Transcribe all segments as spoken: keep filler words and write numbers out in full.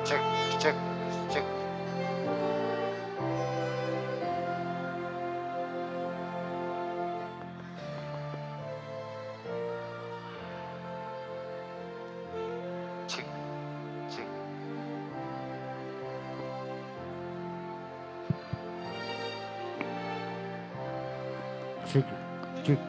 Cek, cek, cek. Cek, cek. Cek, cek.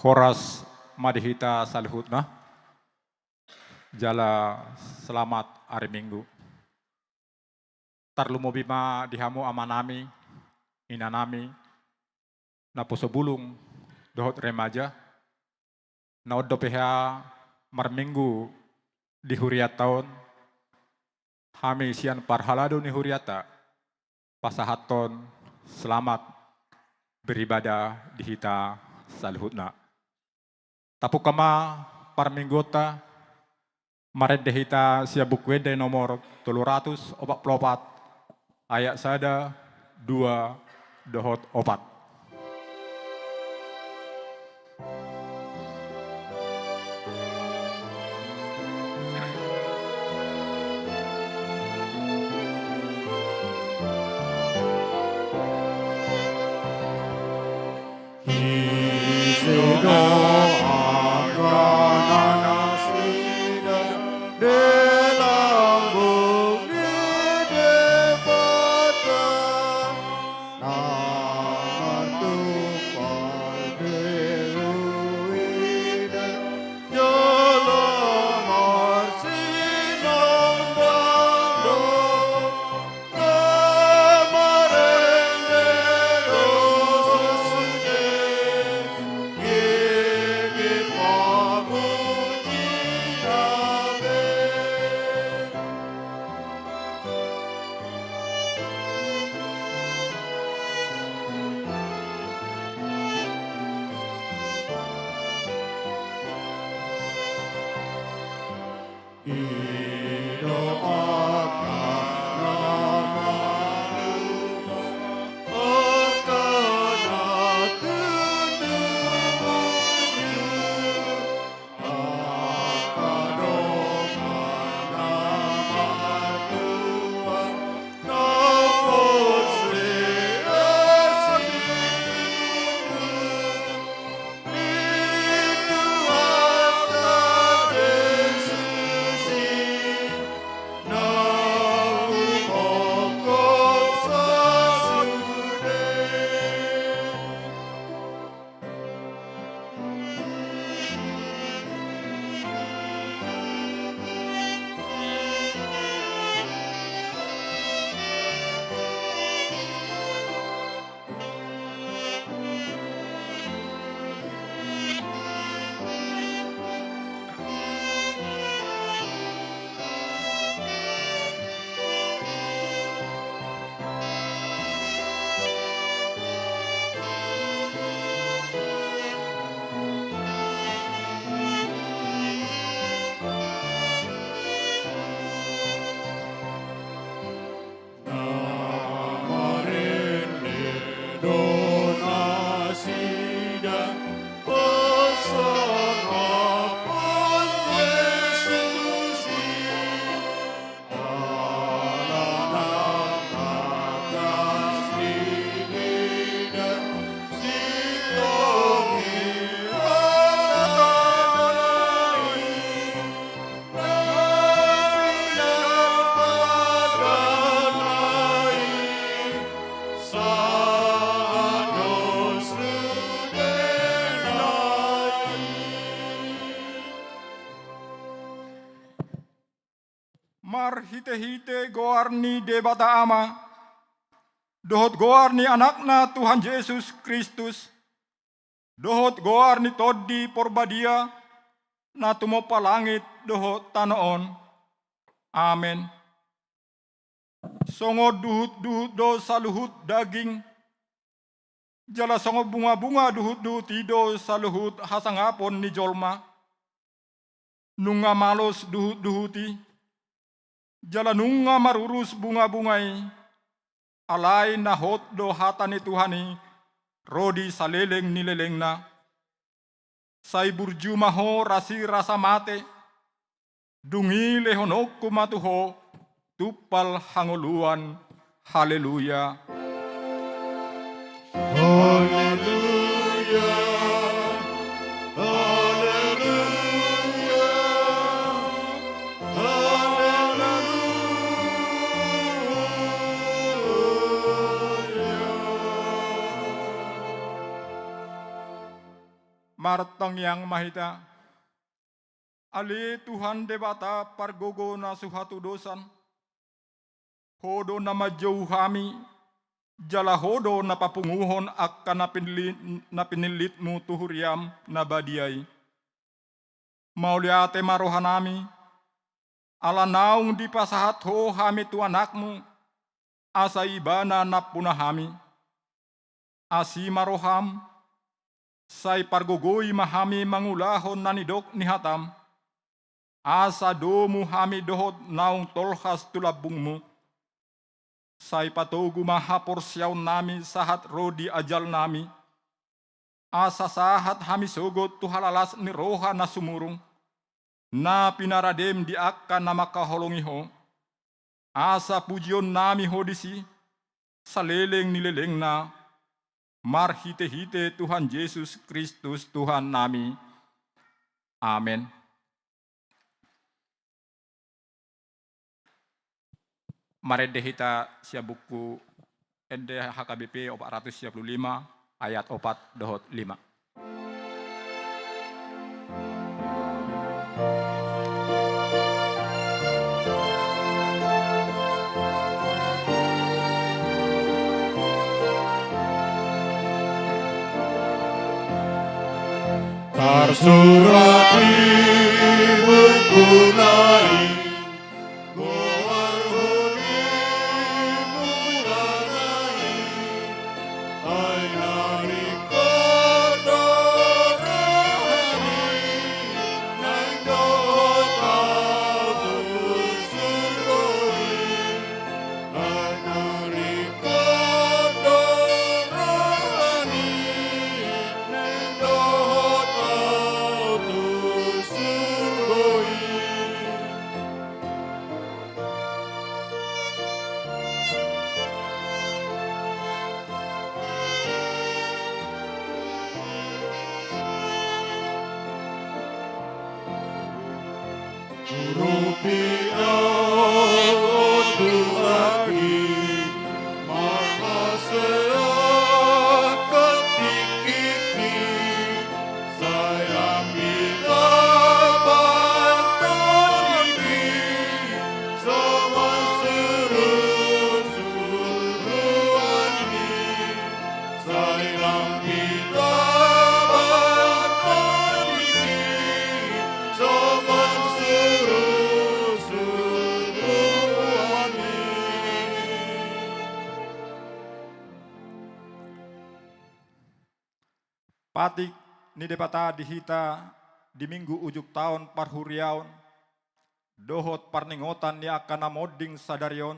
Horas ma di hita saluhutna, jala selamat ari Minggu. Tarlumobi ma di hamu amanami, inanami, naposo bulung dohot remaja, na on dope hea marminggu di hurianta on, hami sian parhalado ni hurianta pasahathon selamat beribadah di hita saluhutna. Tapungka ma parmingguonta, marende hita sian Buku Ende nomor tolu ratus opat pulu opat, ayat sada, dua, dohot opat. Marhitehite goar ni Debata Ama, dohot goar ni Anakna Tuhan Jesus Kristus, dohot goar ni Tondi Porbadia, na tumompa langit dohot tano on. Amen. Songon duhutduhut do saluhut daging, jala songon bungabunga duhutduhut i do saluhut hasangapon ni jolma. Nunga malos duhutduhut i, jala nunga marurus bungabunga i, alai na hot do hata ni Tuhan i ro di saleleng ni lelengna. Sai burju ma ho rasirasa mate, dung i lehononku ma tu ho tumpal hangoluan. Haleluya. Haleluya. Haleluya. Haleluya. Martangiang ma hita. Ale Tuhan Debata pargogo na so hatudosan, Ho do na manjou hami, jala Ho do na papunguhon angka na pinillit-, na pinillitmu tu huriam na badia i. Mauliate ma rohanami, ala naung dipasahat Ho hami tu Anakmu, asa Ibana nampuna hami. Asi ma roham, sai pargogoi ma hami mangulahon na nidok ni hatam, asa domu hami dohot naung tolhas tu lambungmu. Sai patogu ma haporseaonnami sahat ro di ajalnami, asa sahat hami sogot tu halalas ni roha na sumurung, na pinaradem di angka na mangkaholongi Ho, asa pujionnami Ho disi, saleleng ni lelengna, marhitehite Tuhan Jesus Kristus Tuhannami. Amen. Marende hita sian buku Ende H K B P opat ratus sia pulu lima, ayat opat dohot lima. Tarsurat di buku na i, goar holi mulana i, ai na ringkot do rohani, naeng dohot au tu surgo i. Urupi au, o Tuhanki, mangaseahon tingkingki, sai lam hita bantongki, songon surusuruanmi. Sai lam hita bantongki, songon surusuruanmi. Patik ni Debata di hita di Minggu ujung taon parhuriaon, dohot parningotan ni angka na monding sadari on,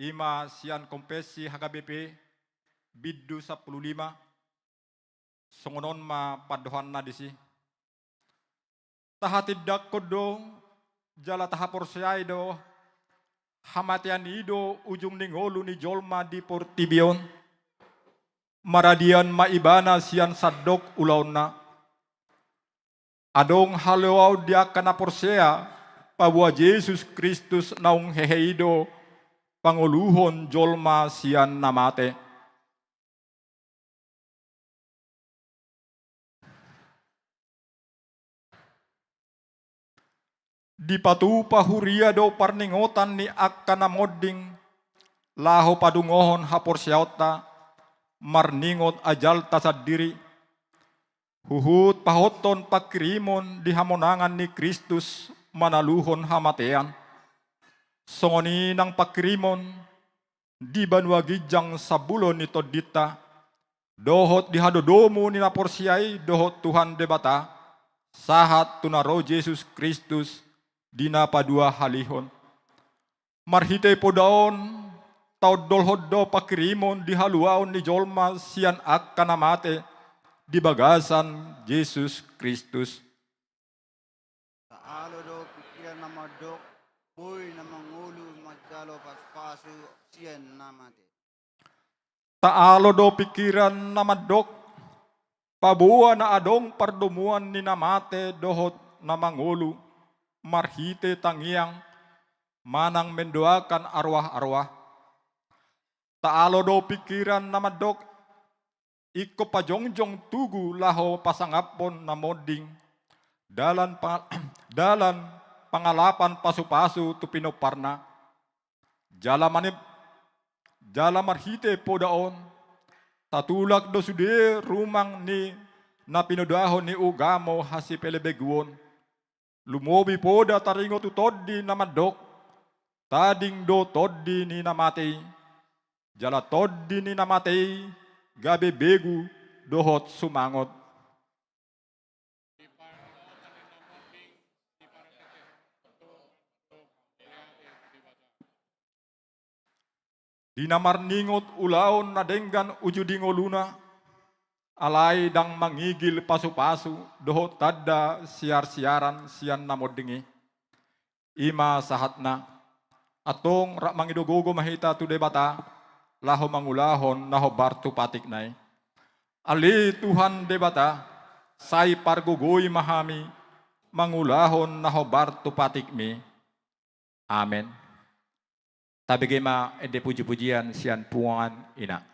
i ma sian Konfessi H K B P, bindu sampulu lima, songon on ma pandohanna disi. Tahatindangkon do, jala tahaporseai do, hamatean i do ujung ni ngolu ni jolma di portibi on. Maradian ma ibana sian sandok ulaonna. Adong haloaon di angka na porsea, paboa Jesus Kristus naung hehe i do pangoluhon jolma sian na mate. Dipatupa huria do parningotan ni angka na monding, laho padungohon haporseaonta, marningot ajalta sandiri, huhut pahothon pangkirimon di hamonangan ni Kristus manaluhon hamatean. Songon i nang pangkirimon di banua ginjang sambulo ni tondinta, dohot di hadodomu ni na porsea i dohot Tuhan Debata, sahat tu na ro Jesus Kristus di na paduahalihon. Marhite poda on, taondolhon do pangkirimon di haluaon ni jolma sian angka na mate di bagasan Jesus Kristus. Taalo do pingkiran na mandok, boi na mangolu manjalo pasupasu sian na mate. Taalo do pingkiran na mandok, paboa na adong pardomuan ni na mate dohot na mangolu, marhite tangiang, manang mendoakan arwah-arwah. Taalo do pingkiran na mandok, ingkon pajongjong tugu laho pasangaphon na monding, dalan pa-, dalan pangalapan pasupasu tu pinomparna. Jala mani-, jala marhite poda on, tatulak do sude rumang ni na pinodahon ni ugamo hasipelebeguon. Lumobi poda taringot tu tondi na mandok, tading do tondi ni na mate i, jala tondi ni na mate i gabe begu dohot sumangot. Di na marningot ulaon na denggan uju di ngoluna, alai ndang mangigil pasupasu dohot tanda siarsiaran sian na monding i. I ma sahatna, antong rap mangido gogo ma hita tu Debata, laho mangulahon na hombar tu patikna i. Ale Tuhan Debata, sai pargogoi ma hami, mangulahon na hombar tu patikmi. Amen. Tabege ma ende pujipujian sian punguan ina.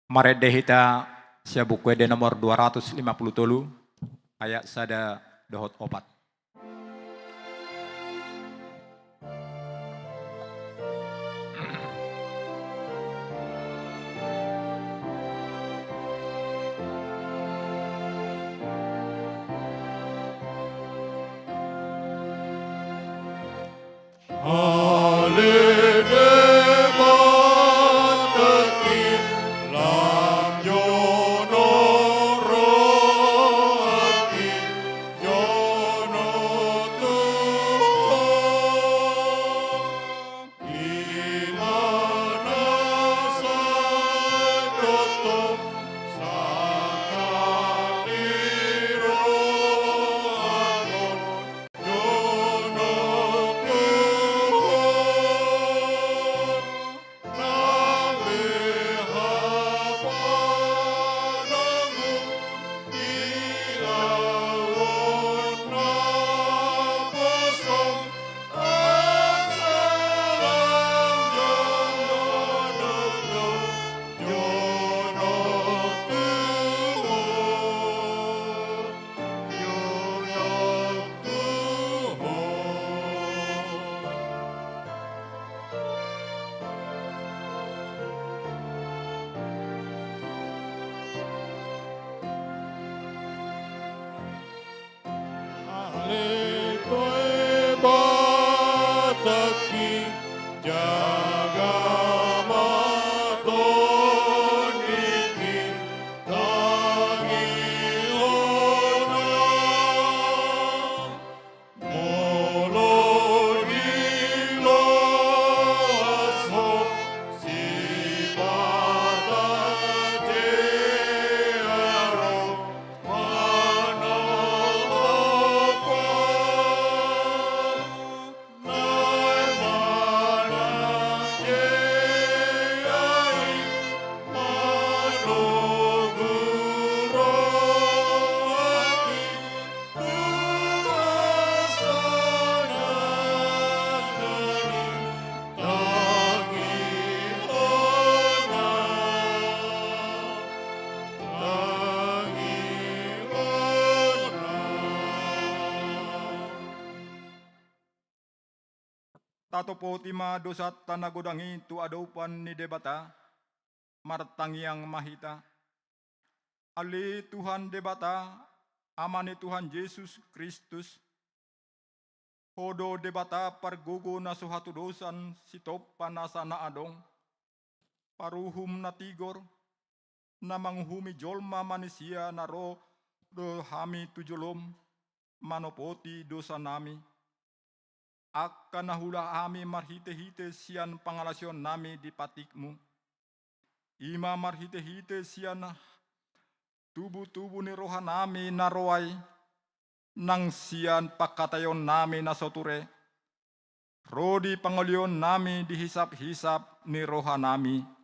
Marende hita sian Buku Ende nomor dua ratus lima puluh tolu, ayat sada dohot opat. Ale Debata, lam jo na rohangki, jo na Tuhan. Di mana saja tong sangkap ni rohangku, jo na Tuhan. Ale Debata, jaga ma tondingki, tangihon ma. Molo diloas ho sipata jea ro manang aha, naeng manang jea i manogu rohangki. Tatopoti ma dosanta na godang i tu adopan ni Debata. Martangiang ma hita. Ale Tuhan Debata, Ama ni Tuhan Jesus Kristus, Ho do Debata pargogo na so hatudosan, sitompa nasa na adong, paruhum na tigor, na manguhumi jolma manisia na ro do hami tu jolom, manopoti dosanami. Angka na huula hami marhitehite sian pangalaosionnami di patikmu, i ma marhitehite sian tubutubu ni rohanami na roa i, nang sian pangkataionnami na so ture, ro di pangolionnami di hisaphisap ni rohanami.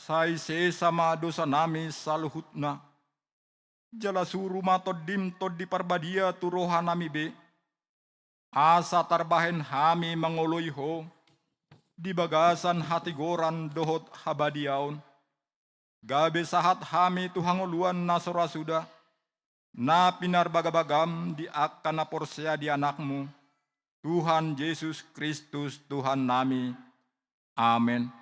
Sai sesa ma dosanami saluhutna, jala suru ma Tondim Tondi Parbadia tu rohanami be, asa tarbahen hami mangoloi Ho di bagasan hatigoran dohot habadiaon, gabe sahat hami tu hangoluan na so ra suda, na pinarbagabagam di angka na porsea di Anakmu, Tuhan Jesus Kristus Tuhannami. Amen.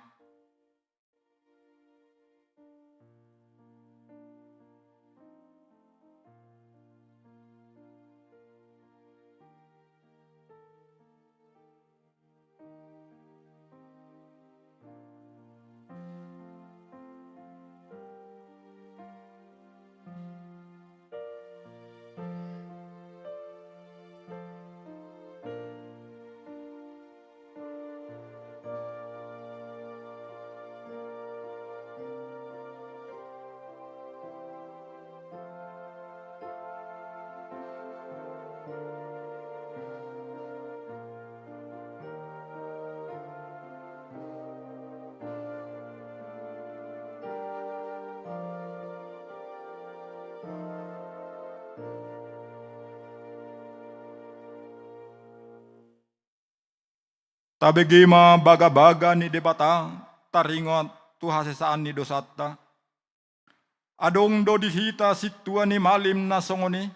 Tabege ma bagabaga ni Debata, taringot tu hasesaan ni dosanta. Adong do di hita sintua ni malim na songon i,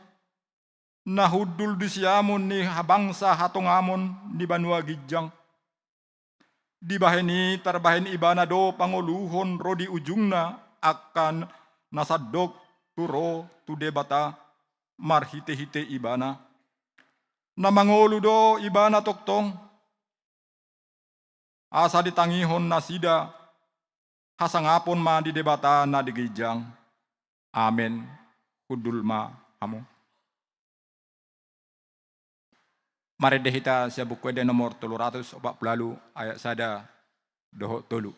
na hundul di siamun ni habangsa hatongamon di banua ginjang. Dibahen i tarbahen ibana do pangoluhon ro di ujungna angka na sandok tu ro tu Debata marhitehite ibana. Na mangolu do ibana tongtong, asa ditangihon nasida hasangapon ma di Debata na di ginjang. Amen. Hundul ma hamu. Marende hita sian Buku Ende nomor tolu ratus opat pulu ualu, ayat sada dohot tolu.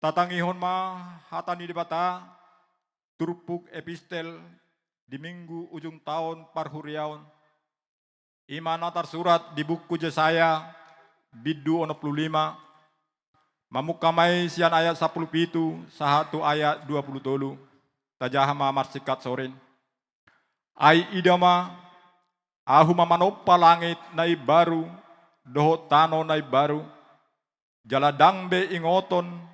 Tatangihon ma hata ni Debata, turpuk epistel di minggu ujung taon parhuriaon, i ma na tarsurat di buku Jesaya, bindu onom pulu lima, mamungka ma i sian ayat sampulu pitu sahat tu ayat dua pulu tolu. Tajaha ma marsingkat sorin. Ai ida ma, Ahu ma manompa langit na imbaru dohot tano na imbaru, jala ndang be ingoton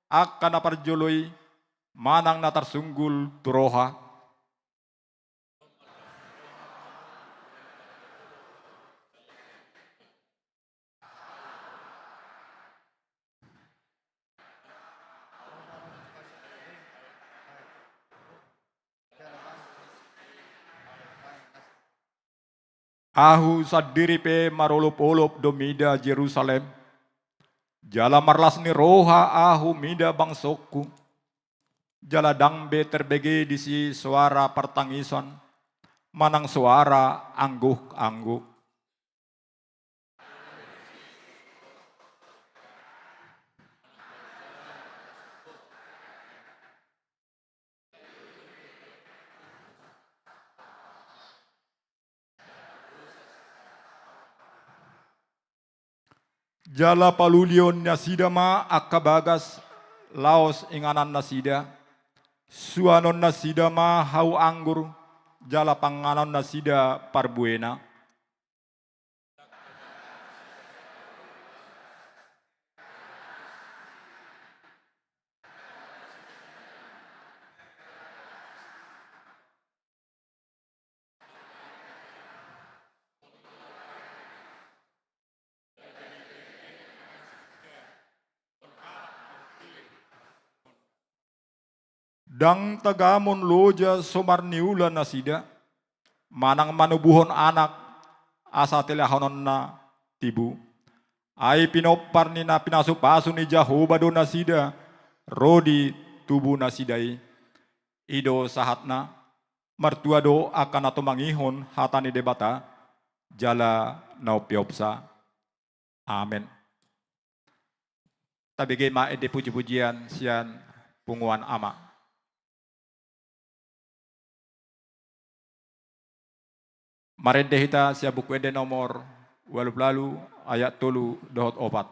angka na parjolo i manang na tarsunggul tu roha. Ahu sandiri pe marolopolop do mida Jerusalem, jala marlas ni roha ahu mida bangsongku, jala ndang be tarbege disi soara partangisan manang soara angguk-angguk. Jala palulion nasida ma angka bagas laos inganan nasida, suanon nasida ma hau anggur, jala panganon nasida parbuena. Ndang tagamon loja so marniula nasida, manang manubuhon anak asa telahononna tibu. Ai pinompar ni na pinasupasu ni Jahowa do nasida ro di tubu nasida i. I do sahatna. Martua do angka na tumangihon hata ni Debata, jala na umpeopsa. Amen. Tabege ma ende pujipujian sian punguan ama. Marende hita sian Buku Ende nomor ualu pulu ualu, ayat tolu dohot opat.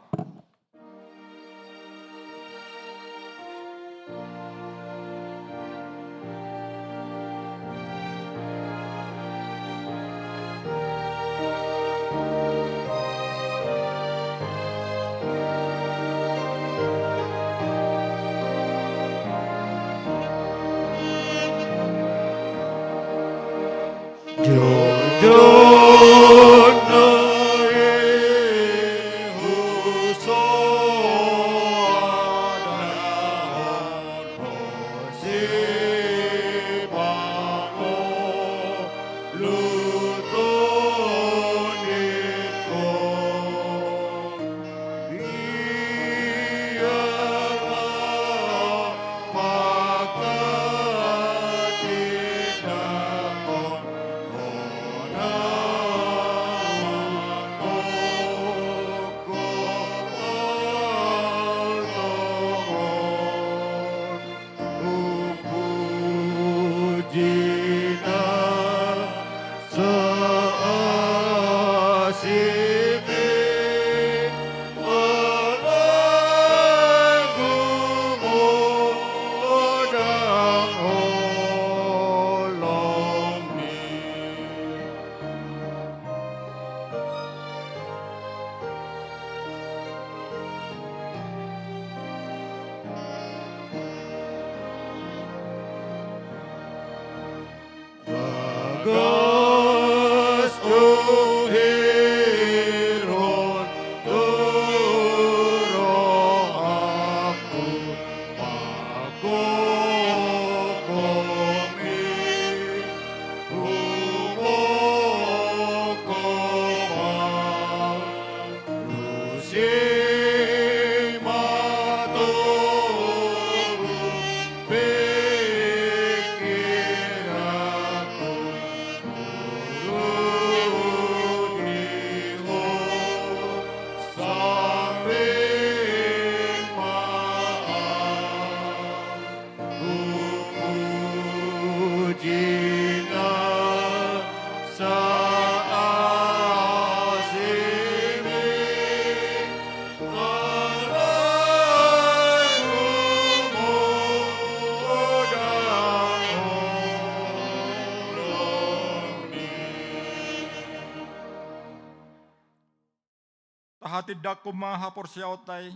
Tahatindangkon ma haporseaonta i,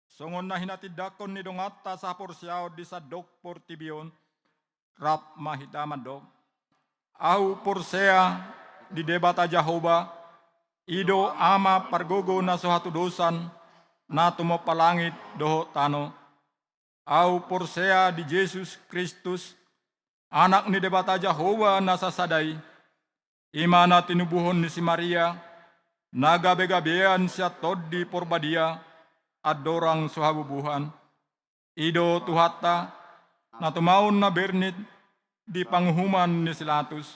songon na hinatindangkon ni donganta sahaporseaon di sandok portibi on, rap ma hita mandok. Ahu porsea di Debata Jahowa, i do Ama pargogo na so hatudosan, na tumompa langit dohot tano. Ahu porsea di Jesus Kristus, Anak ni Debata Jahowa na sasada i. I ma na tinubuhon ni si Maria, na gabe-gabean sian Tondi Porbadia, andorang so habubuhan. I do Tuhanta, na tumaon na bernit di panguhuman ni si Latus.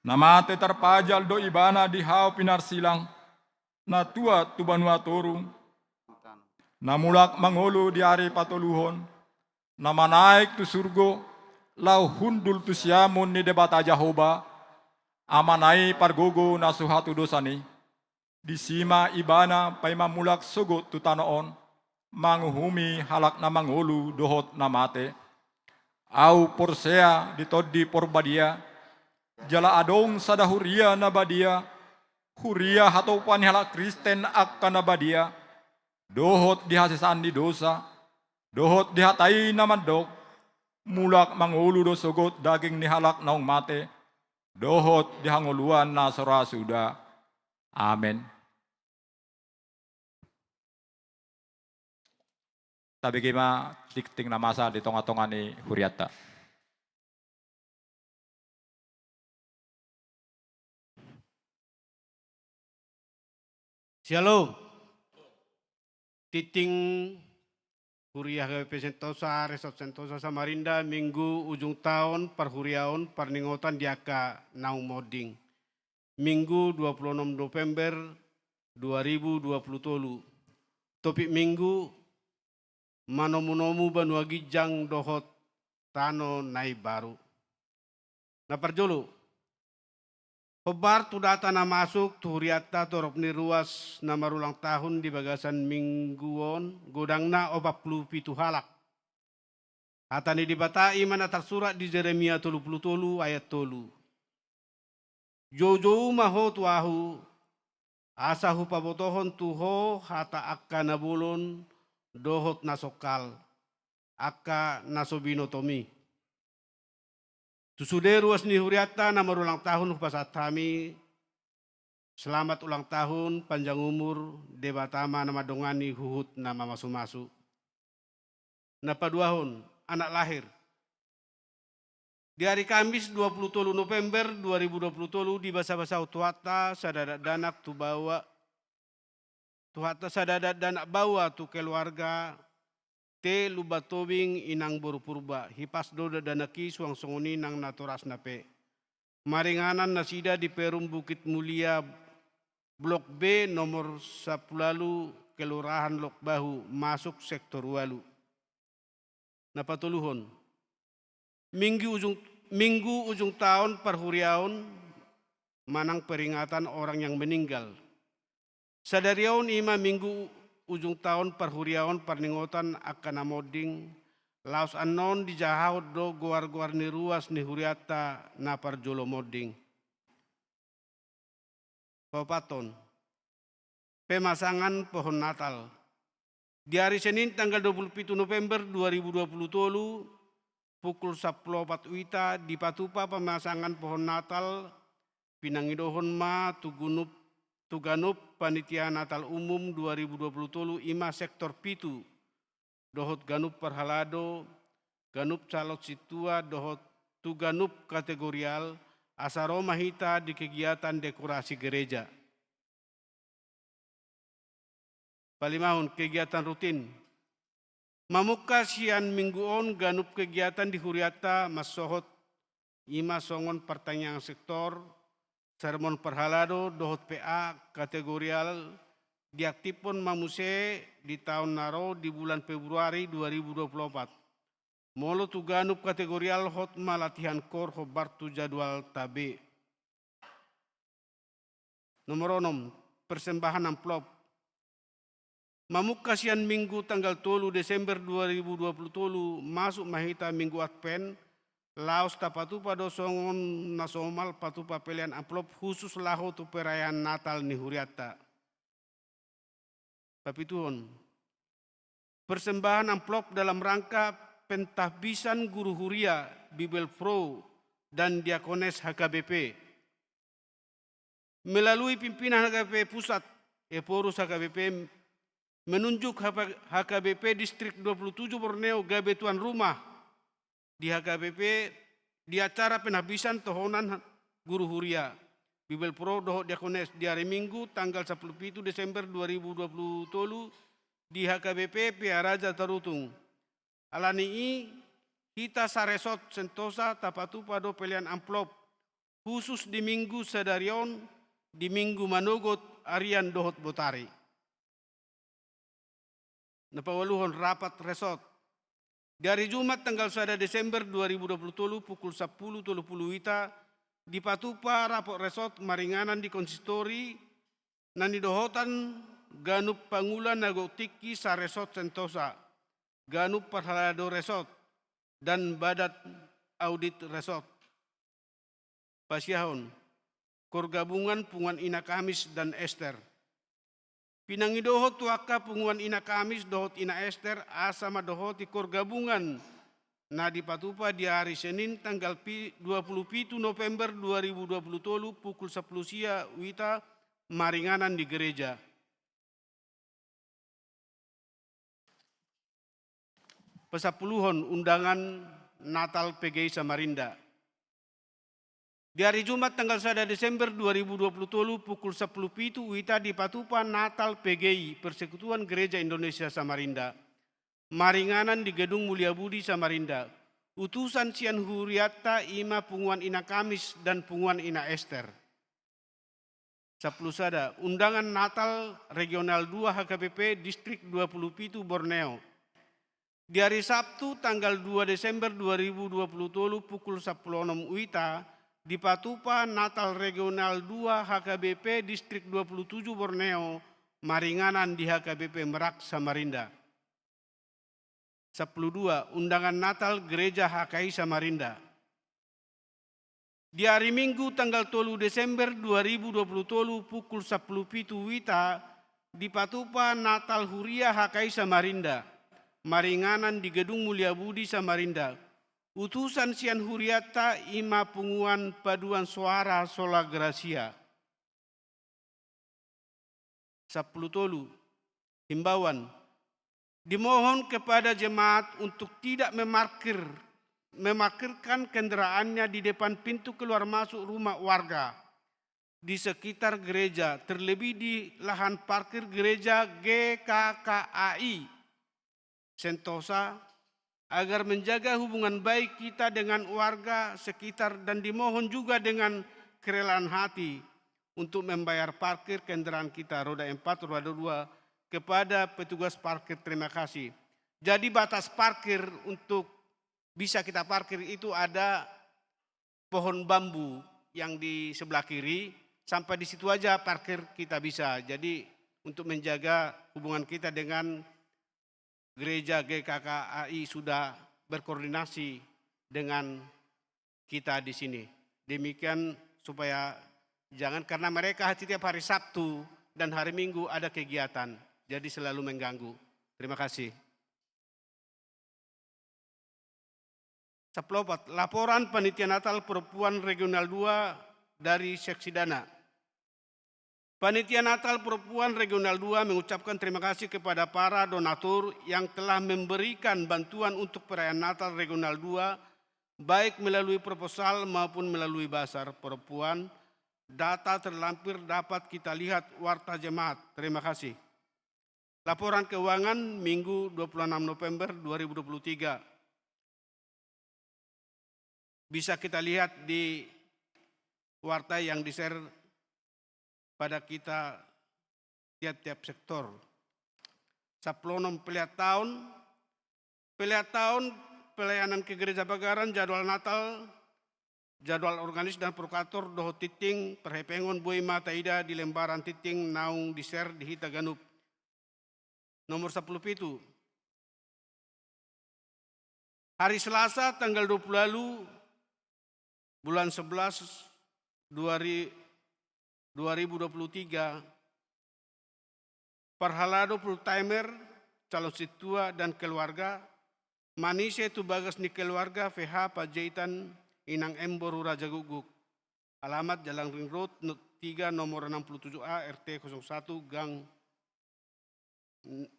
Na mate tarpajal do ibana di hau pinarsilang, na tuat tu banua toru, na mulak mangolu di ari patoluhon, na manaek tu surgo, laho hundul tu siamun ni Debata Jahowa, Amana i pargogo na so hatudosan i. Disi ma ibana paima mulak sogot tu tano on, manguhumi halak na mangolu dohot na mate. Ahu porsea di Tondi Porbadia, jala adong sada huria na badia, huria hatopan ni halak Kristen angka na badia, dohot di hasesaan ni dosa, dohot di hata i na mandok, mulak mangolu do sogot daging ni halak naung mate, dohot di hangoluan na so ra suda. Amen. Tabege ma tingting na masa di tonga-tonga ni hurianta. Shalom. Tingting Huria H K B P Sentosa, Resort Sentosa Samarinda, Minggu ujung taon, parhuriaon, parningotan di angka naung monding. Minggu dua puluh enam November dua ribu dua puluh tolu. Topik Minggu, manomu-nomu banua ginjang dohot tano na imbaru. Na parjolo, hombar tu data na masuk tu hurianta torop ni ruas na marulang tahun di bagasan Minggu on, godangna opat pulu pitu halak. Hata ni Debata i ma na tarsurat di Jeremia tolu pulu tolu ayat tolu. Joujou ma ho tu Ahu, asa Hupabotohon tu ho hata angka na bolon dohot na songkal, angka na so binotomi. Tu sude ruas ni hurianta na marulang tahun hupasahat hami, selamat ulang tahun, panjang umur, Debata ma na mandongani huhut na mamasu-masu. Na paduahon, anak lahir. Di ari Kamis dua pulu tolu November dua ribu dua pulu tolu dibasa-basahon Tuhanta sada dakdanak tu baoa, Tuhanta sada dakdanak baoa tu keluarga T Lumban Tobing inang boru Purba, hipas do dakdanak i suang songon i nang natorasna pe. Maringanan nasida di Perum Bukit Mulia Blok B nomor sampulu ualu, Kelurahan Lok Bahu, masuk sektor ualu. Na patoluhon. Minggu ujung, Minggu ujung taon parhuriaon manang peringatan orang yang meninggal. Sadari on i ma Minggu ujung taon parhuriaon parningotan angka na monding, laos annon dijahahon do goar-goar ni ruas ni hurianta na parjolo monding. Paopathon, pemasangan pohon Natal. Di ari Senin tanggal dua pulu pitu November dua ribu dua pulu tolu, pukul sampulu opat wita, dipatupa pemasangan pohon Natal, pinangidohon ma tu ganup, tu ganup panitia Natal umum dua ribu dua pulu tolu, i ma sektor pitu, dohot ganup parhalado, ganup calon sintua, dohot tu ganup kategorial, asa ro ma hita di kegiatan dekorasi gereja. Palimahon, kegiatan rutin. Mamungka sian Minggu on ganup kegiatan di hurianta mansohot, i ma songon partangiangan sektor, sermon parhalado dohot P A kategorial, diaktifhon ma muse di taon na ro di bulan Februari dua ribu dua pulu opat. Molo tu ganup kategorial hot ma latihan koor hombar tu jadwalta be. Nomor onom, persembahan amplop. Mamungka sian Minggu tanggal tolu Desember dua ribu dua pulu tolu, masuk ma hita Minggu Advent, laos tapatupa do songon na somal patupa pelean amplop khusus laho tu perayaan Natal ni hurianta. Papituhon, persembahan amplop dalam rangka pentahbisan guru huria, Bibelvrouw, dan diakones H K B P. Melalui pimpinan H K B P Pusat, Ephorus H K B P, menunjuk H K B P Distrik dua puluh tujuh Borneo gabe tuan rumah di H K B P di acara penahbisan tohonan guru huria. Bibelvrouw dohot diakones di ari Minggu tanggal sampulu pitu Desember dua ribu dua pulu tolu di H K B P Pearaja Tarutung. Alani i, hita saresort Sentosa tapatupa do pelean amplop khusus di Minggu sadari on, di Minggu manogot arian dohot botari. Na paualuhon, rapat resort. Di ari Jumat tanggal sada Desember dua ribu dua pulu tolu pukul sampulu tolu pulu WITA dipatupa rapat resort maringanan di konsistori na nidohotan ganup pangula na gok tingki saresort Sentosa, ganup parhalado resort, dan badan audit resort. Pasiahon, kor gabungan punguan Ina Kamis dan Ester. Pinangidohon tu angka punguan Ina Kamis dohot Ina Ester asa mandohoti kor gabungan na dipatupa di ari Senin tanggal pi-, dua pulu pitu November dua ribu dua pulu tolu pukul sampulu sia WITA maringanan di gereja. Pasampuluhon, undangan Natal P G I Samarinda. Di ari Jumat tanggal sada Desember dua ribu dua pulu tolu pukul sampulu pitu WITA dipatupa Natal P G I, Persekutuan Gereja Indonesia Samarinda, maringanan di Gedung Mulia Budi Samarinda. Utusan sian hurianta i ma punguan Ina Kamis dan punguan Ina Ester. Sampulu sada, undangan Natal Regional dua H K B P Distrik dua pulu pitu Borneo. Di ari Sabtu tanggal dua Desember dua ribu dua pulu tolu pukul sampulu onom WITA dipatupa Natal Regional dua H K B P Distrik dua pulu tujuh Borneo maringanan di H K B P Merak Samarinda. Sampulu dua, undangan Natal Gereja H K I Samarinda. Di ari Minggu tanggal tolu Desember dua ribu dua pulu tolu pukul sampulu pitu WITA dipatupa Natal Huria H K I Samarinda, maringanan di Gedung Mulia Budi Samarinda. Utusan sian hurianta i ma punguan Paduan Soara Sola Gracia. Sampulu tolu, himbauan. Dimohon kepada jemaat untuk tidak memarkir, memarkirkan kendaraannya di depan pintu keluar masuk rumah warga di sekitar gereja, terlebih di lahan parkir gereja G K K A I Sentosa, agar menjaga hubungan baik kita dengan warga sekitar, dan dimohon juga dengan kerelaan hati untuk membayar parkir kendaraan kita roda empat, roda dua kepada petugas parkir. Terima kasih. Jadi, batas parkir untuk bisa kita parkir itu ada pohon bambu yang di sebelah kiri, sampai di situ aja parkir kita bisa. Jadi, untuk menjaga hubungan kita dengan gereja G K K A I sudah berkoordinasi dengan kita di sini. Demikian supaya jangan, karena mereka setiap hari Sabtu dan hari Minggu ada kegiatan, jadi selalu mengganggu. Terima kasih. Sampulu opat, laporan Panitia Natal Perempuan Regional dua dari Seksidana. Panitia Natal Perempuan Regional dua mengucapkan terima kasih kepada para donatur yang telah memberikan bantuan untuk perayaan Natal Regional dua, baik melalui proposal maupun melalui basar perempuan. Data terlampir dapat kita lihat warta jemaat. Terima kasih. Laporan keuangan Minggu dua puluh enam November dua ribu dua puluh tiga. Bisa kita lihat di warta yang di-share pada kita tiap-tiap sektor. Sampulu onom, pelean taon. Pelean taon pelayanan kegerejabagaran, jadwal Natal, jadwal organis dan prokator dohot tingting parhepengon boi ma taida di lembaran tingting naung di-share di hita ganup. Nomor sampulu pitu. Hari Selasa tanggal dua puluh ualu bulan sebelas dua ri-, dua ribu dua puluh tiga, parhalado full timer, calon sintua dan keluarga, manise tu bagas ni keluarga V H Panjaitan Inang M Boru Raja Gukguk. Alamat Jalan Ring Road, no-, tiga, nomor enam puluh tujuh A, R T kosong satu, gang n-,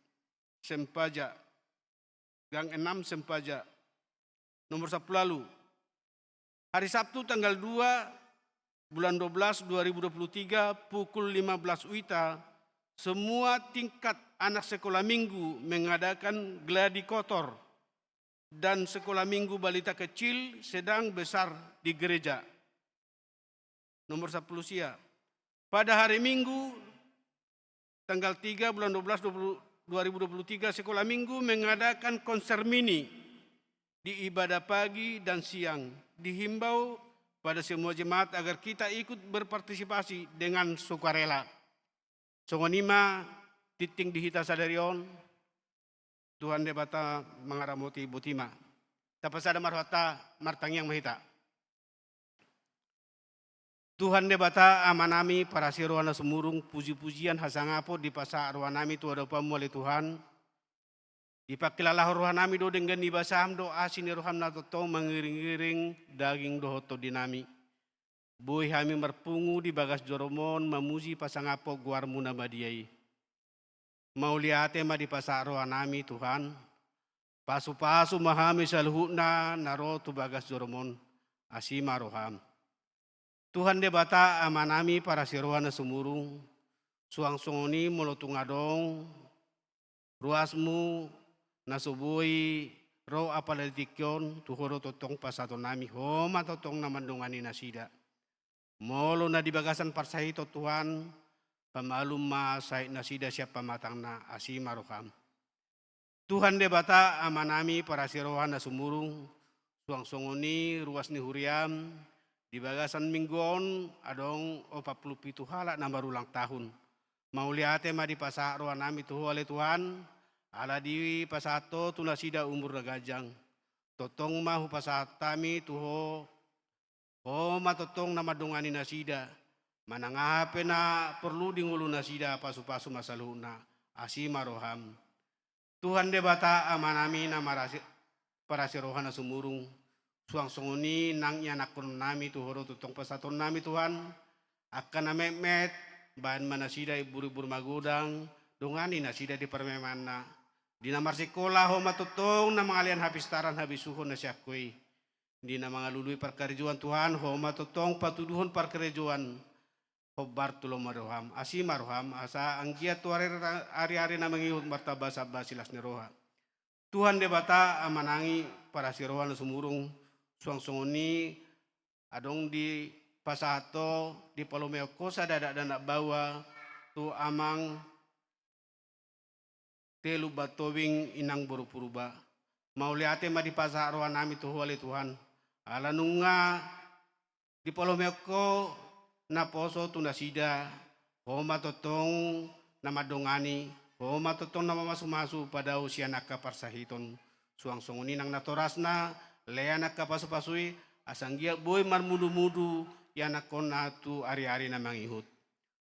Sempaja. Gang enam Sempaja. Nomor sampulu ualu. Hari Sabtu tanggal dua bulan dua belas dua ribu dua puluh tiga, pukul lima belas WITA, semua tingkat anak sekolah minggu mengadakan gladi kotor dan sekolah minggu balita kecil, sedang, besar di gereja. Nomor sepuluh sia. Pada hari Minggu, tanggal tiga bulan dua belas dua puluh, dua ribu dua puluh tiga, sekolah minggu mengadakan konser mini di ibadah pagi dan siang. Dihimbau pada semua jemaat agar kita ikut berpartisipasi dengan sukarela. Songon i ma tingting di hita sadari on. Tuhan Debata mangaramoti botima. Tapasada ma rohanta, martangiang ma hita. Tuhan Debata Amanami, parasi roha na sumurung, puji-pujian hasangapon dipasahat rohanami tu adopanmu ale Tuhan. Dipangkilalahon rohanami do denggan ni basam dohot asi ni roham na tongtong mangiring-iring daging dohot tondinami. Boi hami marpungu di bagas joroMon mamuji pasangaphon goarMu na badia i. Mauliate ma dipasahat rohanami Tuhan. Pasu-pasu ma hami saluhutna na ro tu bagas joroMon. Asi ma roham. Tuhan Debata Amanami, parasi roha na sumurung, suang songon i molo tung adong ruasMu na so boi ro apala di tingki on, tu Ho do tongtong pasahatonnami, Ho ma tongtong na mandongani nasida. Molo na di bagasan parsahiton Tuhan, pamalum ma sahit nasida sian pamatangna, asi ma roham. Tuhan Debata Amanami, parasi roha na sumurung, suang songon i ruas ni huriaM, di bagasan minggu on adong opat pulu pitu halak na marulang tahun. Mauliate ma dipasahat rohanami tu Ho ale Tuhan, ala dipasahat Ho tu nasida umur na ganjang. Tongtong ma hupasahat hami tu Ho, Ho ma tongtong na mandongani nasida, manang aha pe na porlu di ngolu nasida, pasu-pasu ma saluhutna, asi ma roham. Tuhan Debata Amanami na marasi, parasi roha na sumurung, suang songon i nang ianakkononnami tu Ho do tongtong pasahatonnami Tuhan, angka na metmet, bahen ma nasida imbur-imbur magodang, dongani nasida di parmaemanna. Di na marsikola, Ho ma tongtong na mangalean hapistaran habisuhon na sian Ho i. Di na mangalului parkarejoan Tuhan, Ho ma tongtong patuduhon parkarejoan hombar tu lomo ni roham, asi ma roham, asa anggiat tu ari, ari-ari na mangihut martamba-tamba silas ni roha. Tuhan Debata Amanami, parasi roha na sumurung, suang songon i adong dipasahat Ho, dipalumehon Ho sada dakdanak baoa tu amang Telu Batobing, inang boru Purba. Mauliate ma dipasahat rohanami tu Ho ale Tuhan. Ala nunga dipalumehon Ho naposo tu nasida, Ho ma tongtong na mandongani, Ho ma tongtong na mamasu-masu padao sian angka parsahiton. Suang songon i nang natorasna, lean angka pasu-pasu i, asa anggiat boi marmudu-mudu ianakkonna tu ari-ari na mangihut.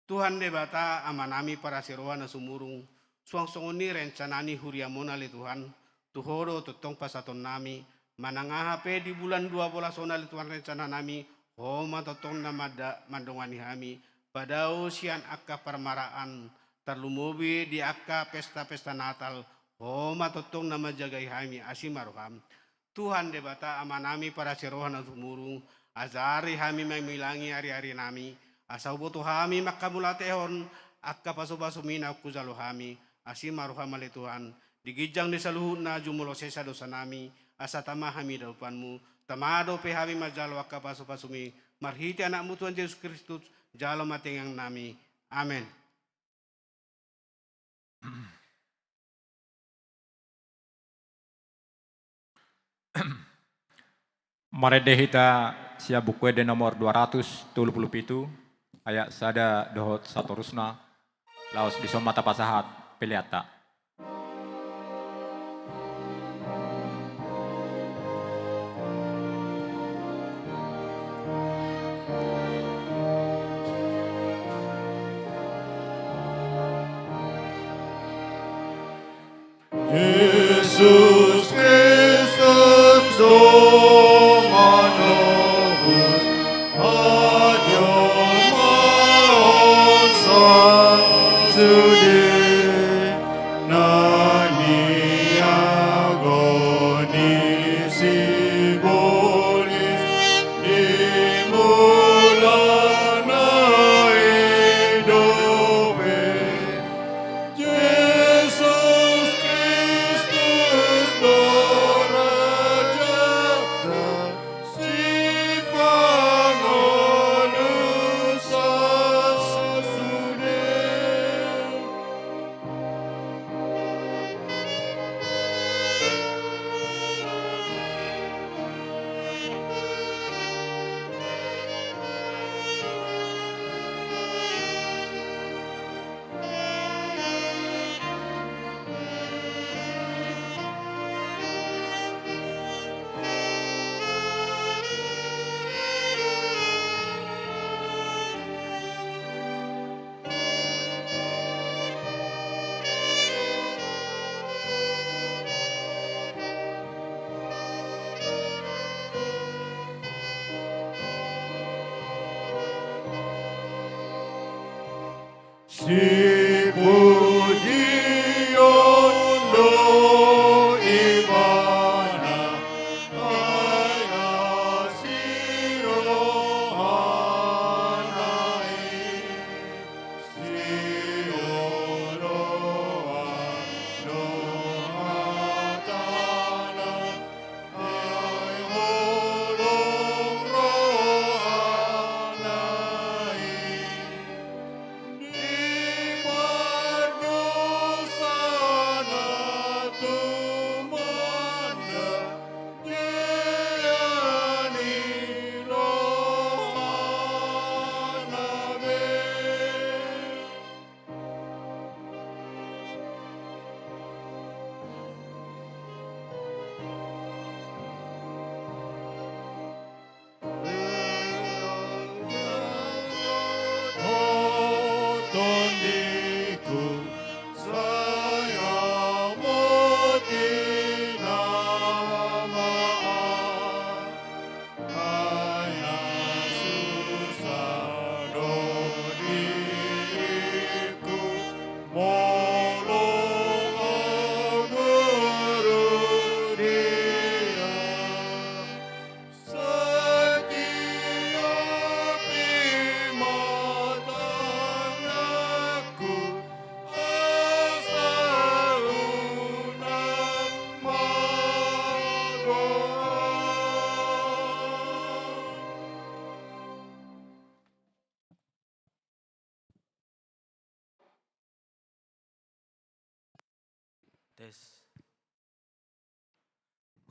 Tuhan Debata Amanami, parasi roha na sumurung, suang songon i rencana ni huriaM on ale Tuhan, tu Ho do tongtong pasahatonnami, manang aha pe di bulan dua bolas on ale Tuhan rencananami, Ho ma tongtong na manda-, mandongani hami, padao sian angka parmaraan, tarlumobi di angka pesta-pesta Natal, Ho ma tongtong na manjagai hami, asi ma roham. Tuhan Debata Amanami, parasi roha na sumurung, ajari hami mamilangi ari-arinami, asa huboto hami manghamauliatehon angka pasu-pasuMi naung hujalo hami, asi ma roham ale Tuhan, di ginjang ni saluhutna jumolo sesa dosanami, asa tama hami di adopanMu, tama dope hami manjalo angka pasu-pasuMi, marhite AnakMu Tuhan Jesus Kristus, jalo ma tangiangnami. Amen. Marende hita sian Buku Ende nomor dua ratus tolu pulu pitu, ayat sada dohot satorusna, laos dison ma tapasahat peleanta. Jesus Kristus Dominus, adieu ma on sa sude. Sipujionmu do Ibana, ai asi rohana i. Sioloan do hatana, ai holong rohana i. Di pardosana tumanda, dia ni rohana be. Setiap i ma tanganku, asa unang magoan. Tes.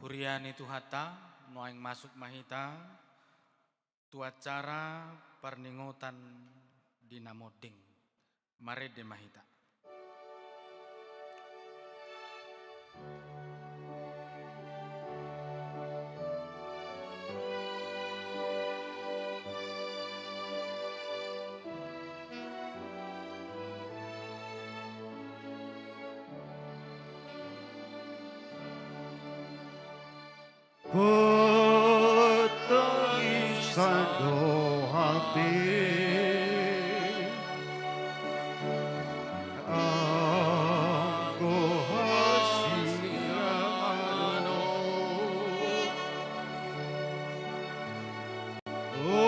Huria ni Tuhanta, nuaeng masuk ma hita tu acara parningotan di na monding. Marende ma hita. Patangisan do hape anggo hasirangan on. O,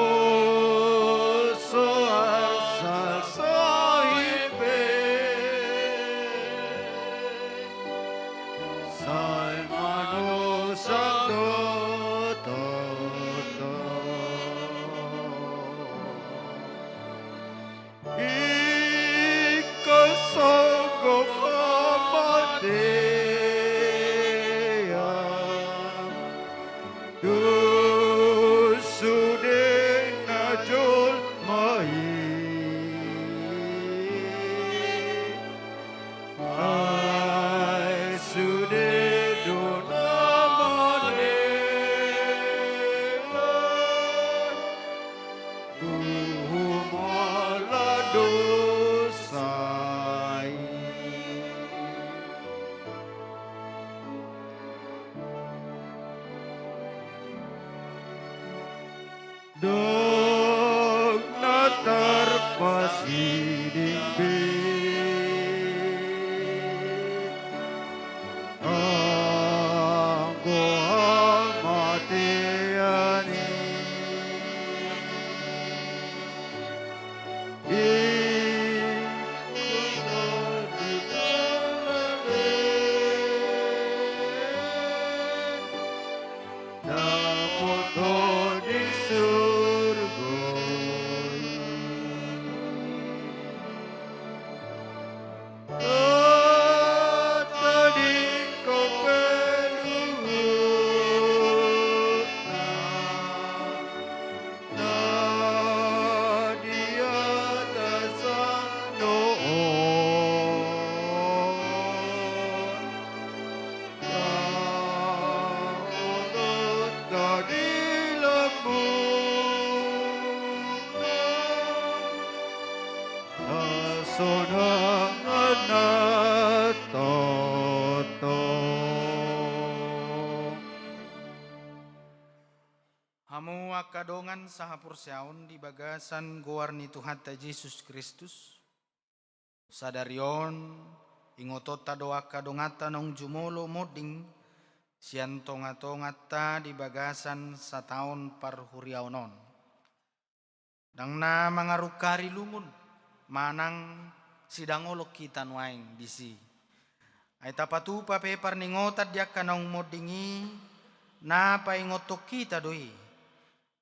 so asa sahit be sai manusa do, do, do. Ingkon songgop hamatean, dung sude na jolma i, ai sude do na manela. Humala dosa i. Ndang na tarpasiding be anggo hamatean i. Ingkon di tangan be dapot ho di surgo i. Tatadingkon pe luhutna na di atas tano on. Taonon na di lambungna hasonangan na toto. Hamu angka dongan sahaporseaon di bagasan goar ni Tuhanta Jesus Kristus. Sadari on, ingotonta do angka donganta naung jumolo monding sian tongatonganta di bagasan sataon parhuriaon on. Ndang na mangarungkari lungun manang sidangolon hita nuaeng disi. Ai tapatupa pe parningotan di angka naung monding i, na paingothon hita do i.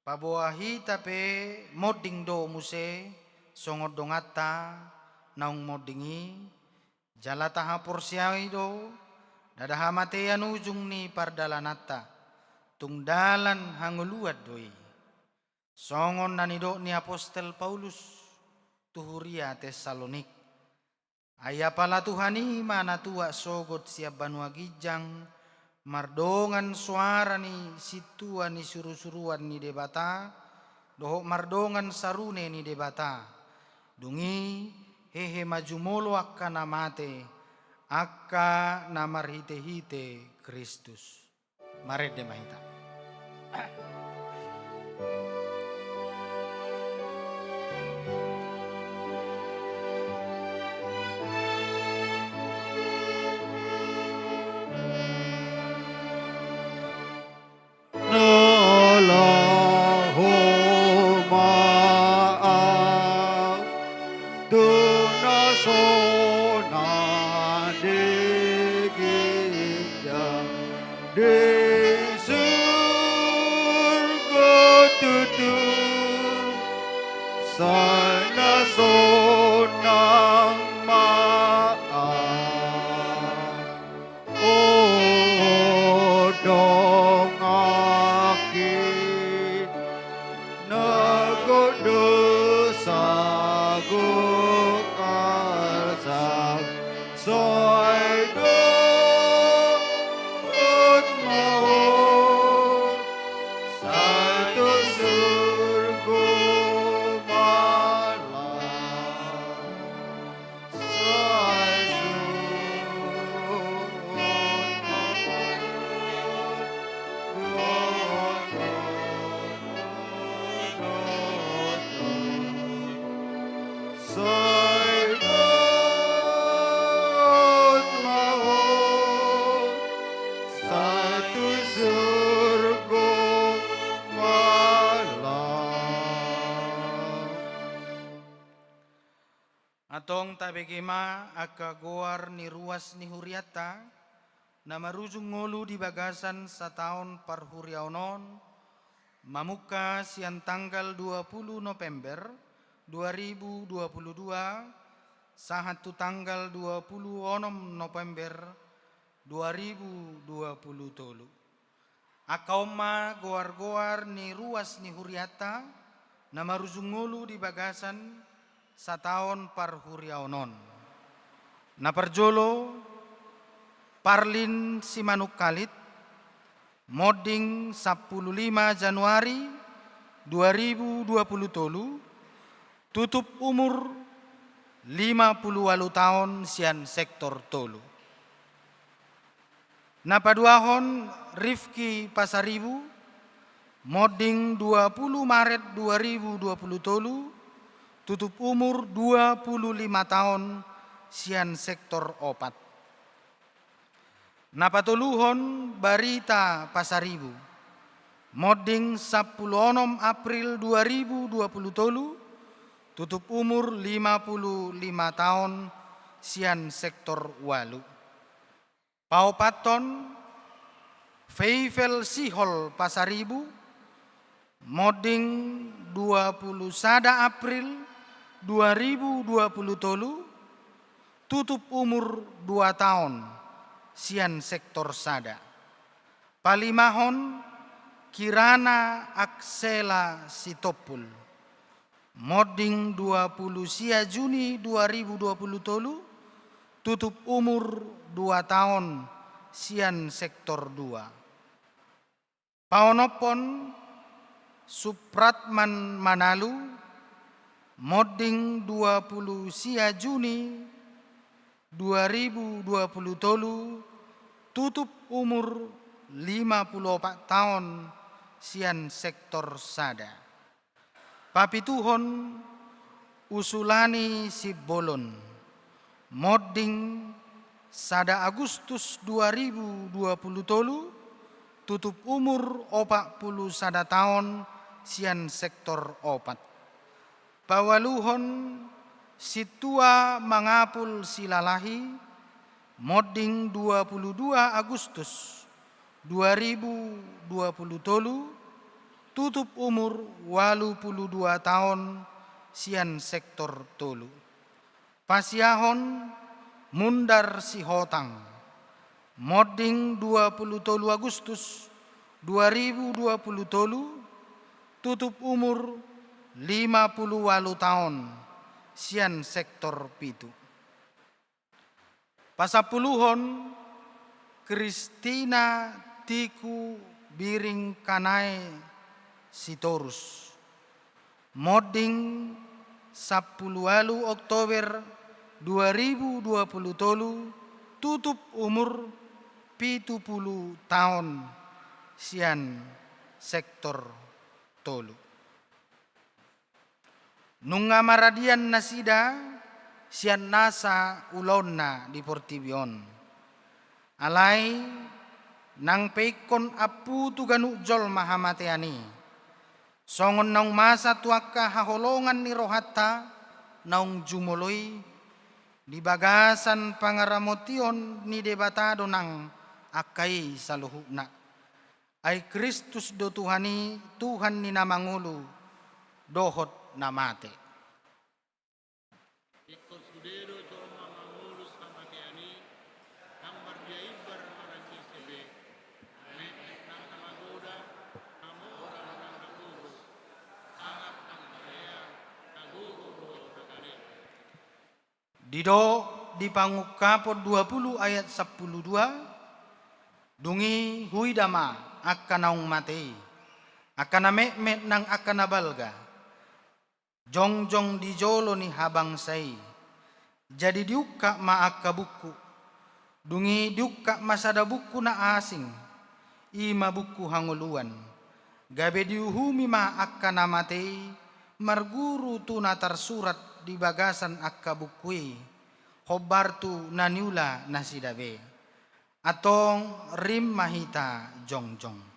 Paboa hita pe monding do muse songon donganta naung monding i, jala tahaporseai do, ndada hamatean ujung ni pardalananta, tung dalan hangoluan do i. Songon na nidok ni apostel Paulus tu huria Tessalonik. Ai apala Tuhan i ma na tuat sogot sian banua ginjang, mardongan soara ni sintua ni surusuruan ni Debata, dohot mardongan sarune ni Debata. Dung i hehe ma jumolo angka na mate, angka na marhitehite Kristus. Marende ma hita. Na laho ma ahu tu na sonang di ginjang, di surgo tutu, sai na sonang ma ahu. O donganki, na gok dosa gok hasam, sai dohot ma ho, sai tu surgo ma laho. Antong tabege ma angka goar ni ruas ni hurianta, na marujung ngolu di bagasan sataon parhuriaon on, mamungka sian tanggal dua puluh November dua ribu dua puluh dua, sahat tu tanggal dua puluh onom November dua ribu dua puluh tolu. Angka on ma goar-goar ni ruas ni hurianta, na marujung ngolu di bagasan sataon parhuriaon on. Na parjolo, Parlin Simanungkalit, monding sampulu lima Januari dua ribu dua puluh tolu, tutup umur lima puluh ualu taon sian sektor tolu. Na paduahon Rifki Pasaribu, monding dua puluh Maret dua ribu dua puluh tolu, tutup umur dua puluh lima taon sian sektor opat. Na patoluhon Barita Pasaribu, monding sampulu onom April dua ribu dua puluh tolu, tutup umur lima puluh lima taon sian sektor ualu. Paopathon Feifel Sihol Pasaribu, monding dua puluh sada April dua ribu dua puluh tolu, tutup umur dua taon sian sektor sada. Palimahon Kirana Axela Sitompul, monding dua puluh sia Juni dua ribu dua puluh tolu, tutup umur dua taon sian sektor dua. Paonomhon Supratman Manalu, monding dua puluh sia Juni dua ribu dua puluh tolu, tutup umur lima puluh opat taon sian sektor sada. Papituhon Usulani Simbolon, Monding sada Agustus dua ribu dua pulu tolu, tutup umur opat pulu sada taon sian sektor opat. Paualuhon Sintua Mangapul Silalahi, monding dua pulu dua Agustus dua ribu dua pulu tolu, tutup umur ualu pulu dua taon sian sektor tolu. Pasiahon Mundar Sihotang, monding dua pulu tolu Agustus dua ribu dua pulu tolu, tutup umur lima pulu ualu taon sian sektor pitu. Pasampuluhon Kristina Tiku Biring Kanae Sitorus, monding sampulu ualu Oktober dua ribu dua pulu tolu, tutup umur pitu pulu taon sian sektor tolu. Nunga maradian nasida sian nasa ulaonna di portibi on. Alai nang pe ingkon ampu tu ganup jolma hamatean i. Songon naung masa tu angka haholongan ni rohanta naung jumolo i, di bagasan pangaramotion ni Debata do nang angka i saluhutna. Ai Kristus do Tuhan i, Tuhan ni na mangolu dohot na mate. Ingkon sude do jolma mangolu hamatean i, nang mardia imbar manang ise pe, metmet nang na magodang, na moral nang na kurus, sangap nang na hea, na gogo dohot na gale. Didok di Pangungkapon dua pulu ayat sampulu dua, dung i huida ma angka naung mate i, angka na metmet nang angka na balga, jongjong di jolo ni habangsa i. Jadi diungkap ma angka bungku. Dung i diungkap ma sada bungku na asing, i ma bungku hangoluan. Gabe diuhumi ma angka na mate i marguru tu na tarsurat di bagasan angka bungku i, hombar tu na niula nasida be. Antong rim ma hita jongjong.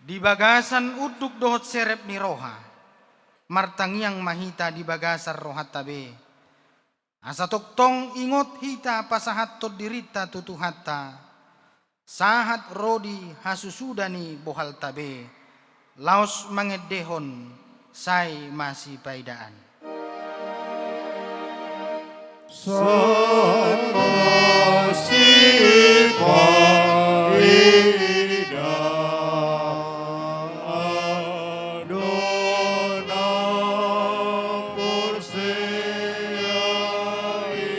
Di bagasan unduk dohot serep ni roha, martangiang ma hita di bagasan rohanta be. Asa tongtong ingot hita pasahathon dirinta tu Tuhanta, sahat ro di hasusuda ni bohalta be, laos mangendehon sai masipaidaan. Sai masipaidaan do na porsea i.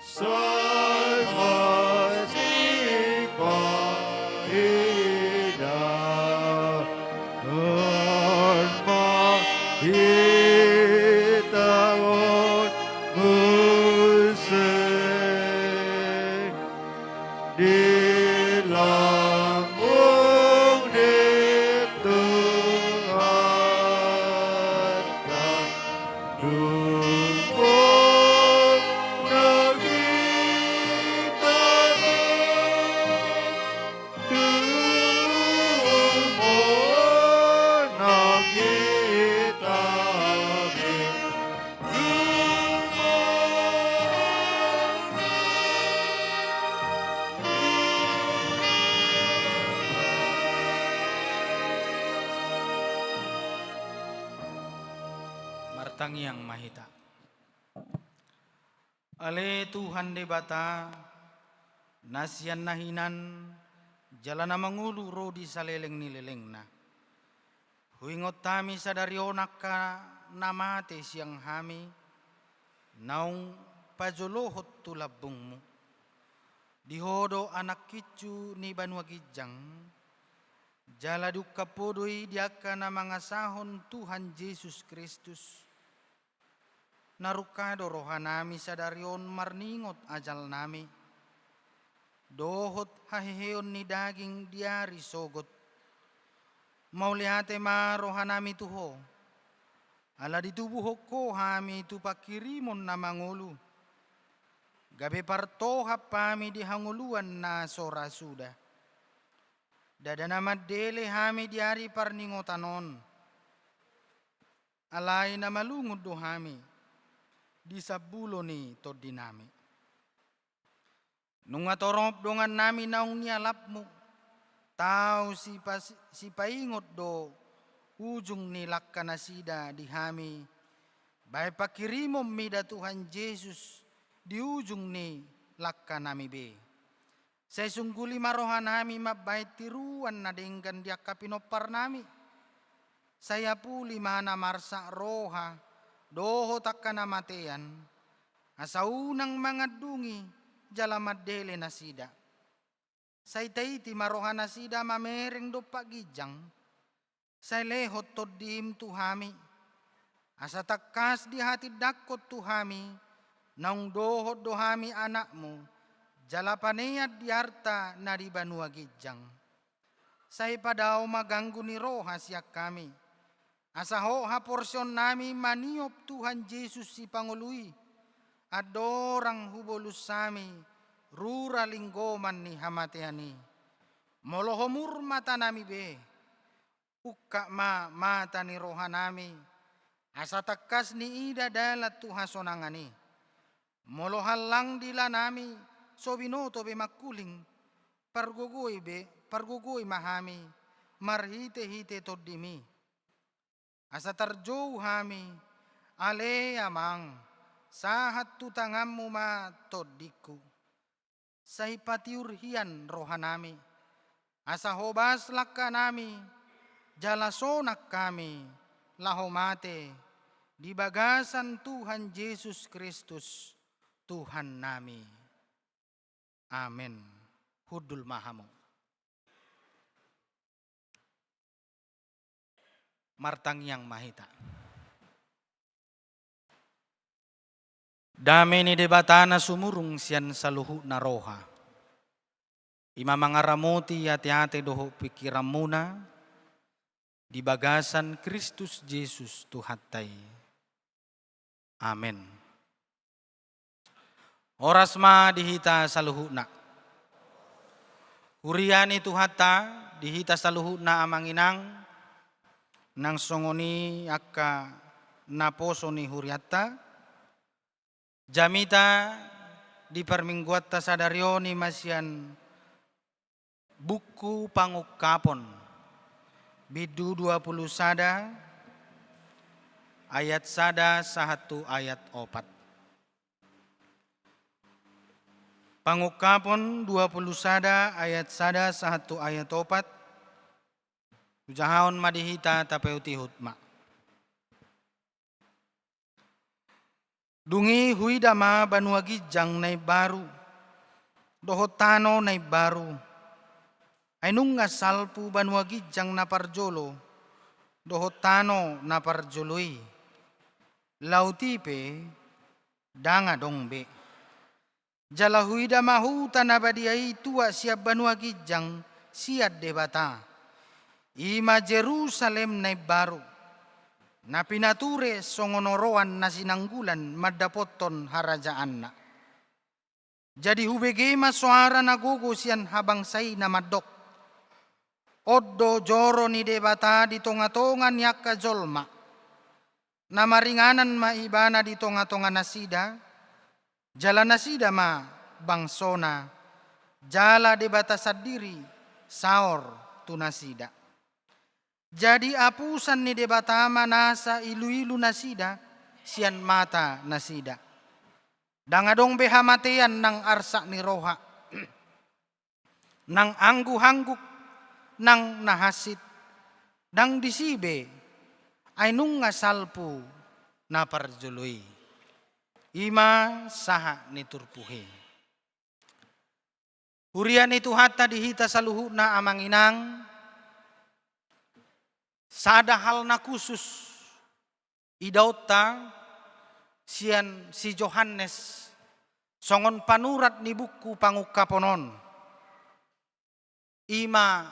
Sai masipaidaan ma hita on muse di lambung ni Tuhanta. Dung muna hita be, dung muna hita be, dung muna. Martangiang ma hita. Ale Tuhan Debata, Na sian na hinan jala na mangolu ro di saleleng ni lelengna. Huingot hami sadari on angka na mate sian hami, naung pajolohon tu lambungmu. Di Ho do Anak kincu ni banua ginjang, jala diungkap Ho do i di angka na mangasahon Tuhan Jesus Kristus. Na rungka do rohanami sadari on marningot ajalnami. Dohot haheheon ni daging di ari sogot. Mauliate ma rohanami tu Ho. Ala ditubuhon Ho hami tu panghirimon na mangolu. Gabe partohap hami di hangoluan na so ra suda. Ndada na mandele hami di ari parningotan on. Alai na malungun do hami di sambulo ni tondinami. Nunga torop dongannami naung nialapmu, tau sipa-, sipaingot do ujung ni langka nasida di hami. Baen panghirimon mida Tuhan Jesus di ujung ni langkanami be. Sai sungguli ma rohanami mambaen tiruan na denggan di angka pinomparnami. Sai apuli ma na marsak roha dohot angka na matean, asa unang mangandungi jala mandele nasida. Sai taiti ma rohanasida mamereng dompak ginjang. Sai lehon tondim tu hami, asa tangkas dihatindangkon tu hami, naung dohot do hami anakmu, jala panean di arta na di banua ginjang. Sai padao ma ganggu ni roha sian hami, asa hot haporseaonnami maniop Tuhan Jesus Sipangolu i, andorang hubolus hami rura linggoman ni hamatean i. Molo homur matanami be, ungkap ma mata ni rohanami, asa tangkas niida dalan tu hasonangan i. Molo hallang dilanami so binoto be mangkuling, pargogoi be, pargogoi ma hami marhitehite tondimi. Asa tarjou hami, ale Amang, sahat tu tanganmu ma tondingku. Sai patiur hian rohanami, asa hobas langkanami, jala sonang hami, laho mate, di bagasan Tuhan Jesus Kristus, Tuhannami. Amen. Hundul ma hamu. Martangiang ma hita. Dame ni Debata na sumurung sian saluhutna roha, i ma mangaramoti ateate dohot pingkiranmuna di bagasan Kristus Jesus Tuhanta i. Amen. Horas ma di hita saluhutna. Huria ni Tuhanta, di hita saluhutna amang inang, nang songon i angka naposo ni hurianta, jamita di parmingguanta sadari on i ma sian Buku Pangungkapon, bindu dua pulu sada, ayat sada sahat tu ayat opat. Pangungkapon dua pulu sada ayat sada sahat tu ayat opat. Hujahahon ma di hita, tapaihutihut ma. Dung i huida ma banua ginjang na imbaru, dohot tano na imbaru. Ai nunga salpu banua ginjang na parjolo, dohot tano na parjolo i. Laut i pe ndang adong be. Jala huida ma huta na badia i tuat sian banua ginjang sian Debata. I ma Jerusalem na imbaru, na pinature songon oroan na sinanggulan mandapothon harajaanna. Jadi hubege ma soara na gogo sian habangsa i na mandok: On do joro ni Debata di tongatonga ni angka jolma. Na maringanan ma Ibana di tongatonga nasida, jala nasida ma bangsona, jala Debata sandiri saor tu nasida. Jadi apusan ni Debata ma nasa iluilu nasida sian mata nasida. Ndang adong be hamatean nang arsak ni roha, nang angguk-angguk, nang na hansit, ndang disi be, ai nunga salpu na parjolo i. I ma sahat ni turpuk i. Huria ni Tuhanta di hita saluhutna, amang inang, sada hal na khusus idaonta sian si Johannes songon panurat ni buku Pangungkapon on. I ma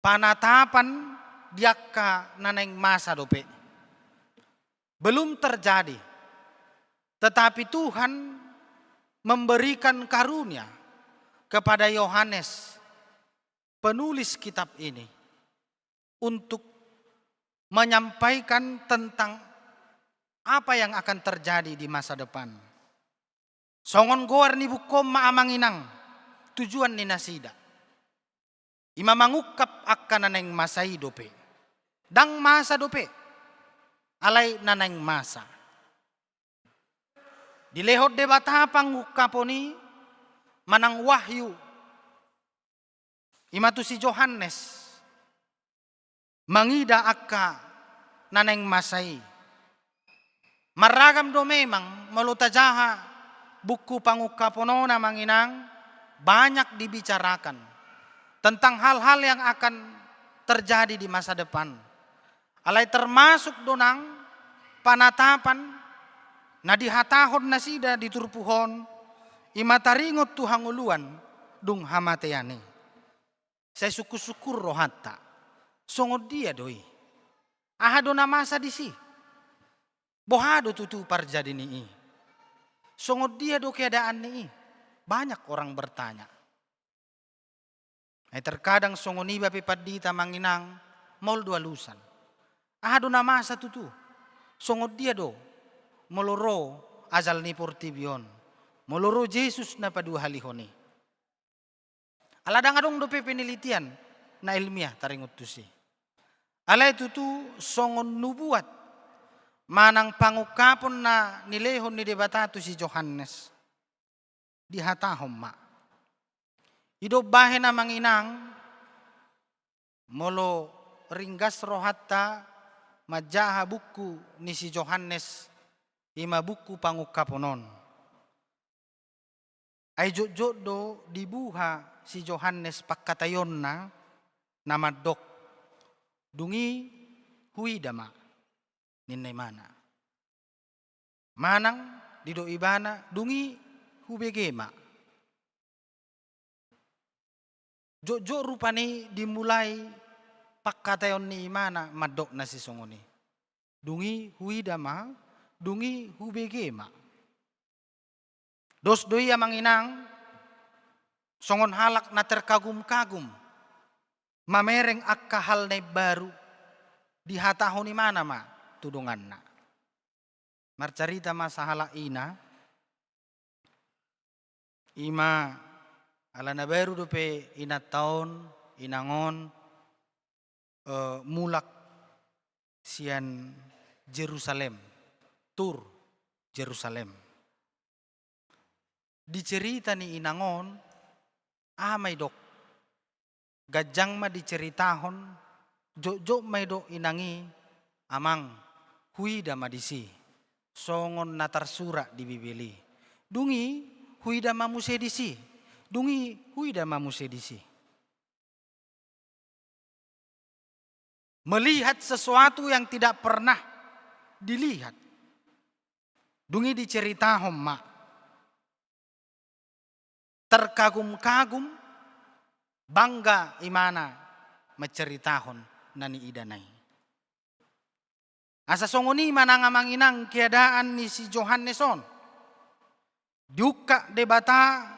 panatapan di angka na naeng masa dope. Belum terjadi. Tetapi Tuhan memberikan karunia kepada Yohanes, penulis kitab ini, untuk menyampaikan tentang apa yang akan terjadi di masa depan. Songon goar ni buku on ma, amang inang, tujuan ni nasida i ma mangungkap angka na naeng masa i dope. Ndang masa dope, alai na naeng masa. Dilehon Debata pangungkapon i manang wahyu, i ma tu si Johannes, mangida angka na naeng masa i. Marragam do memang, molo tajaha buku Pangungkapon on, amang inang, banyak dibicarakan tentang hal-hal yang akan terjadi di masa depan. Alai termasuk do nang panatapan na dihatahon nasida di turpuk on, i ma taringot tu hangoluan dung hamatean i. Sai sungkun-sungkun rohanta, songon dia do i? Aha do na masa disi? Boha do tutu parjadi ni i? Songon dia do keadaan ni i? Banyak orang bertanya. Ai terkadang songon iba pe pandita, amang inang, maol do alusan. Aha do na masa tutu? Songon dia do molo ro ajal ni portibi on, molo ro Jesus na paduahalihon i? Ala ndang adong dope penelitian na ilmiah taringot tusi. Alai tutu songon nubuat manang pangungkapon na nilehon ni Debata tu si Johannes, dihatahon ma. I do umbahen, amang inang, molo ringgas rohanta manjaha buku ni si Johannes, i ma buku Pangungkapon on. Ai jotjot do dibuha si Johannes pangkataionna na mandok, "Dung i huida ma," ninna imana. Manang didok ibana, "Dung i hubege ma." Jotjot rupani dimulai pangkataion ni imana mandok na sisongon i. "Dung i huida ma, dung i hubege ma." Dos do i, amang inang, songon halak na terkagum-kagum mamereng angka hal na imbaru, dihatahon imana ma tu donganna. Marcarita ma sahalak ina, i ma ala na baru dope inanta on, inang on, eh, mulak sian Jerusalem, tur Jerusalem. Di cerita ni inang on, aha ma idok? Ganjang ma diceritahon, jotjot ma idok inang i, "Amang, huida ma disi, songon na tarsurat di Bibel i. Dung i huida ma muse disi, dung i huida ma muse disi." Melihat sesuatu yang tidak pernah dilihat. Dung i diceritahon ma. Terkagum-kagum, bangga imana menceritahon na niidana i. Asa songon i ma nang, amang inang, keadaan ni si Johannes on. Diungkap Debata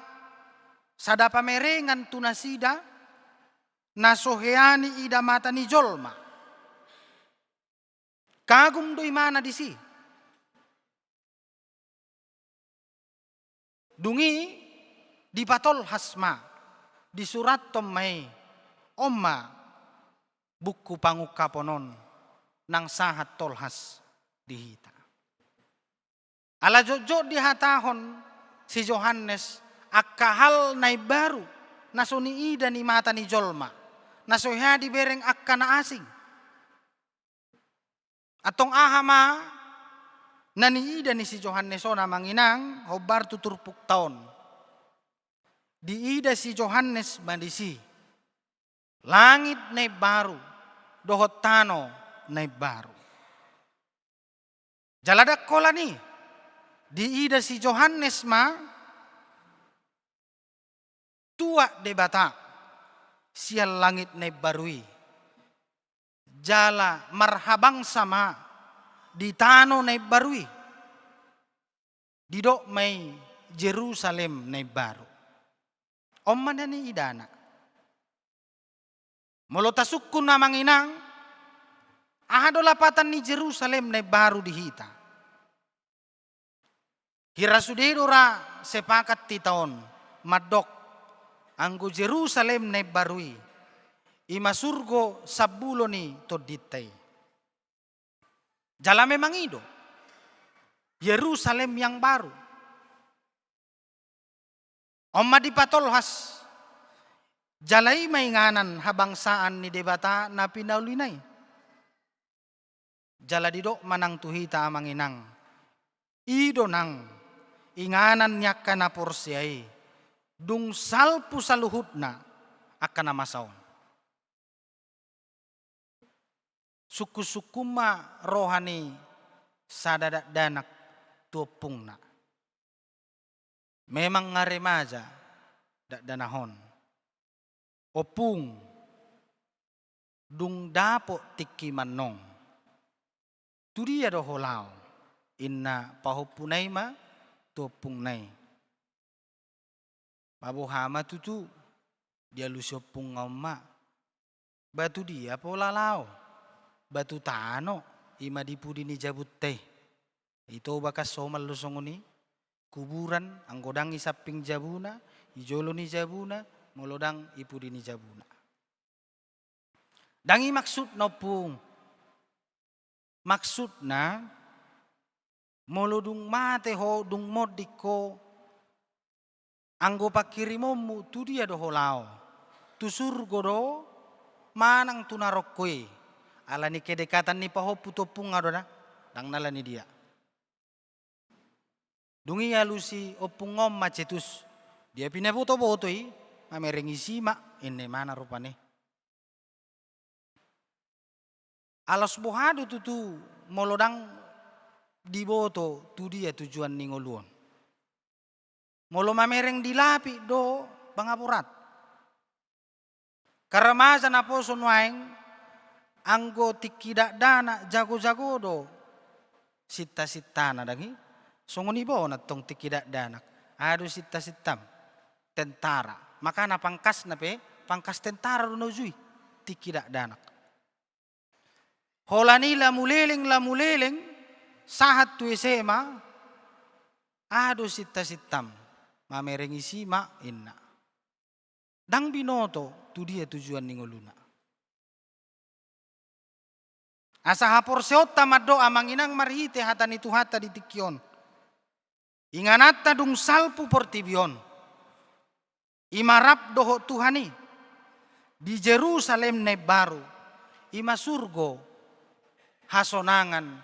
sada pamerengan tu nasida, na so hea niida mata ni jolma. Kagum do imana disi. Dung i dipatolhas ma, disurathon ma i, on ma buku Pangungkapon on nang sahat tolhas di hita. Ala jotjot dihatahon si Johannes angka hal na imbaru, na so niida ni mata ni jolma, na so hea dibereng angka na asing. Antong aha ma na niida ni si Johannes on, amang inang, hombar tu turpukta on? Diida si Johannes ma disi langit na imbaru dohot tano na imbaru. Jala ndang holan i, diida si Johannes ma tuak Debata sian langit na imbaru i, jala marhabangsa ma di tano na imbaru i, didok ma i Jerusalem na imbaru. On ma na niidana. Molo tasungkun, amang inang, aha do lapatan ni Jerusalem na imbaru di hita? Hira sude do ra sepakat hita on mandok, anggo Jerusalem na imbaru i, i ma surgo sambulo ni tondinta i. Jala memang i do Yerusalem yang baru. On ma dipatolhas, jala i ma inganan habangsaan ni Debata na pinaulina i. Jala didok ma nang tu hita, amang inang, i do nang inganan ni angka na porsea i, dung salpu saluhutna angka na masa on. Sungkun-sungkun ma roha ni sada dakdanak tu ompungna. Memang nga remaja dakdanak on. Ompung, dung dapot tingki mannong, tu dia do ho laho? Inna pahompuna i ma tu ompungna i. Ba boha ma tutu, dialusi ompungna on ma. Ba tu dia pola laho? Ba tu tano, i ma di pudi ni jabunta i. Ito bakas somal do songon i, kuburan, anggo ndang i samping jabuna, i jolo ni jabuna, molo ndang i pudi ni jabuna. Ndang i maksudna, ompung. Maksudna, molo dung mate ho, dung monding ho, anggo panghirimonmu, tu dia do ho laho? Tu surgo do, manang tu narokko i? Ala ni kedekatan ni pahompu tu ompungna do na, ndang na ala ni dia. Dung i alusi ompungna on ma cetus, dia pinaboto-boto i, mamereng isi ma, inna imana rupani. Alas boha do tutu molo ndang diboto tu dia tujuan ni ngolu on? Molo mamereng di lapik do, ba nga borat. Karamaja naposo nuaeng, anggo tingki dakdanak jago-jago do sinta-sintana, ndang i? Songon i bona tong tingki dakdanak, aha do sinta-sintam? Tentara. Makana pangkasna pe pangkas tentara do na ujui, tingki dakdanak. Holan i lamuleleng, lamuleleng, sahat tu S M A, aha do sinta-sintam? Mamereng isi ma, inna. Ndang binoto tu dia tujuan ni ngoluna. Asa haporseaonta mandok, amang inang, marhite hata ni Tuhanta di tingki on. Ingananta dung salpu portibi on, i ma rap dohot Tuhan i, di Jerusalem na imbaru, i ma surgo hasonangan,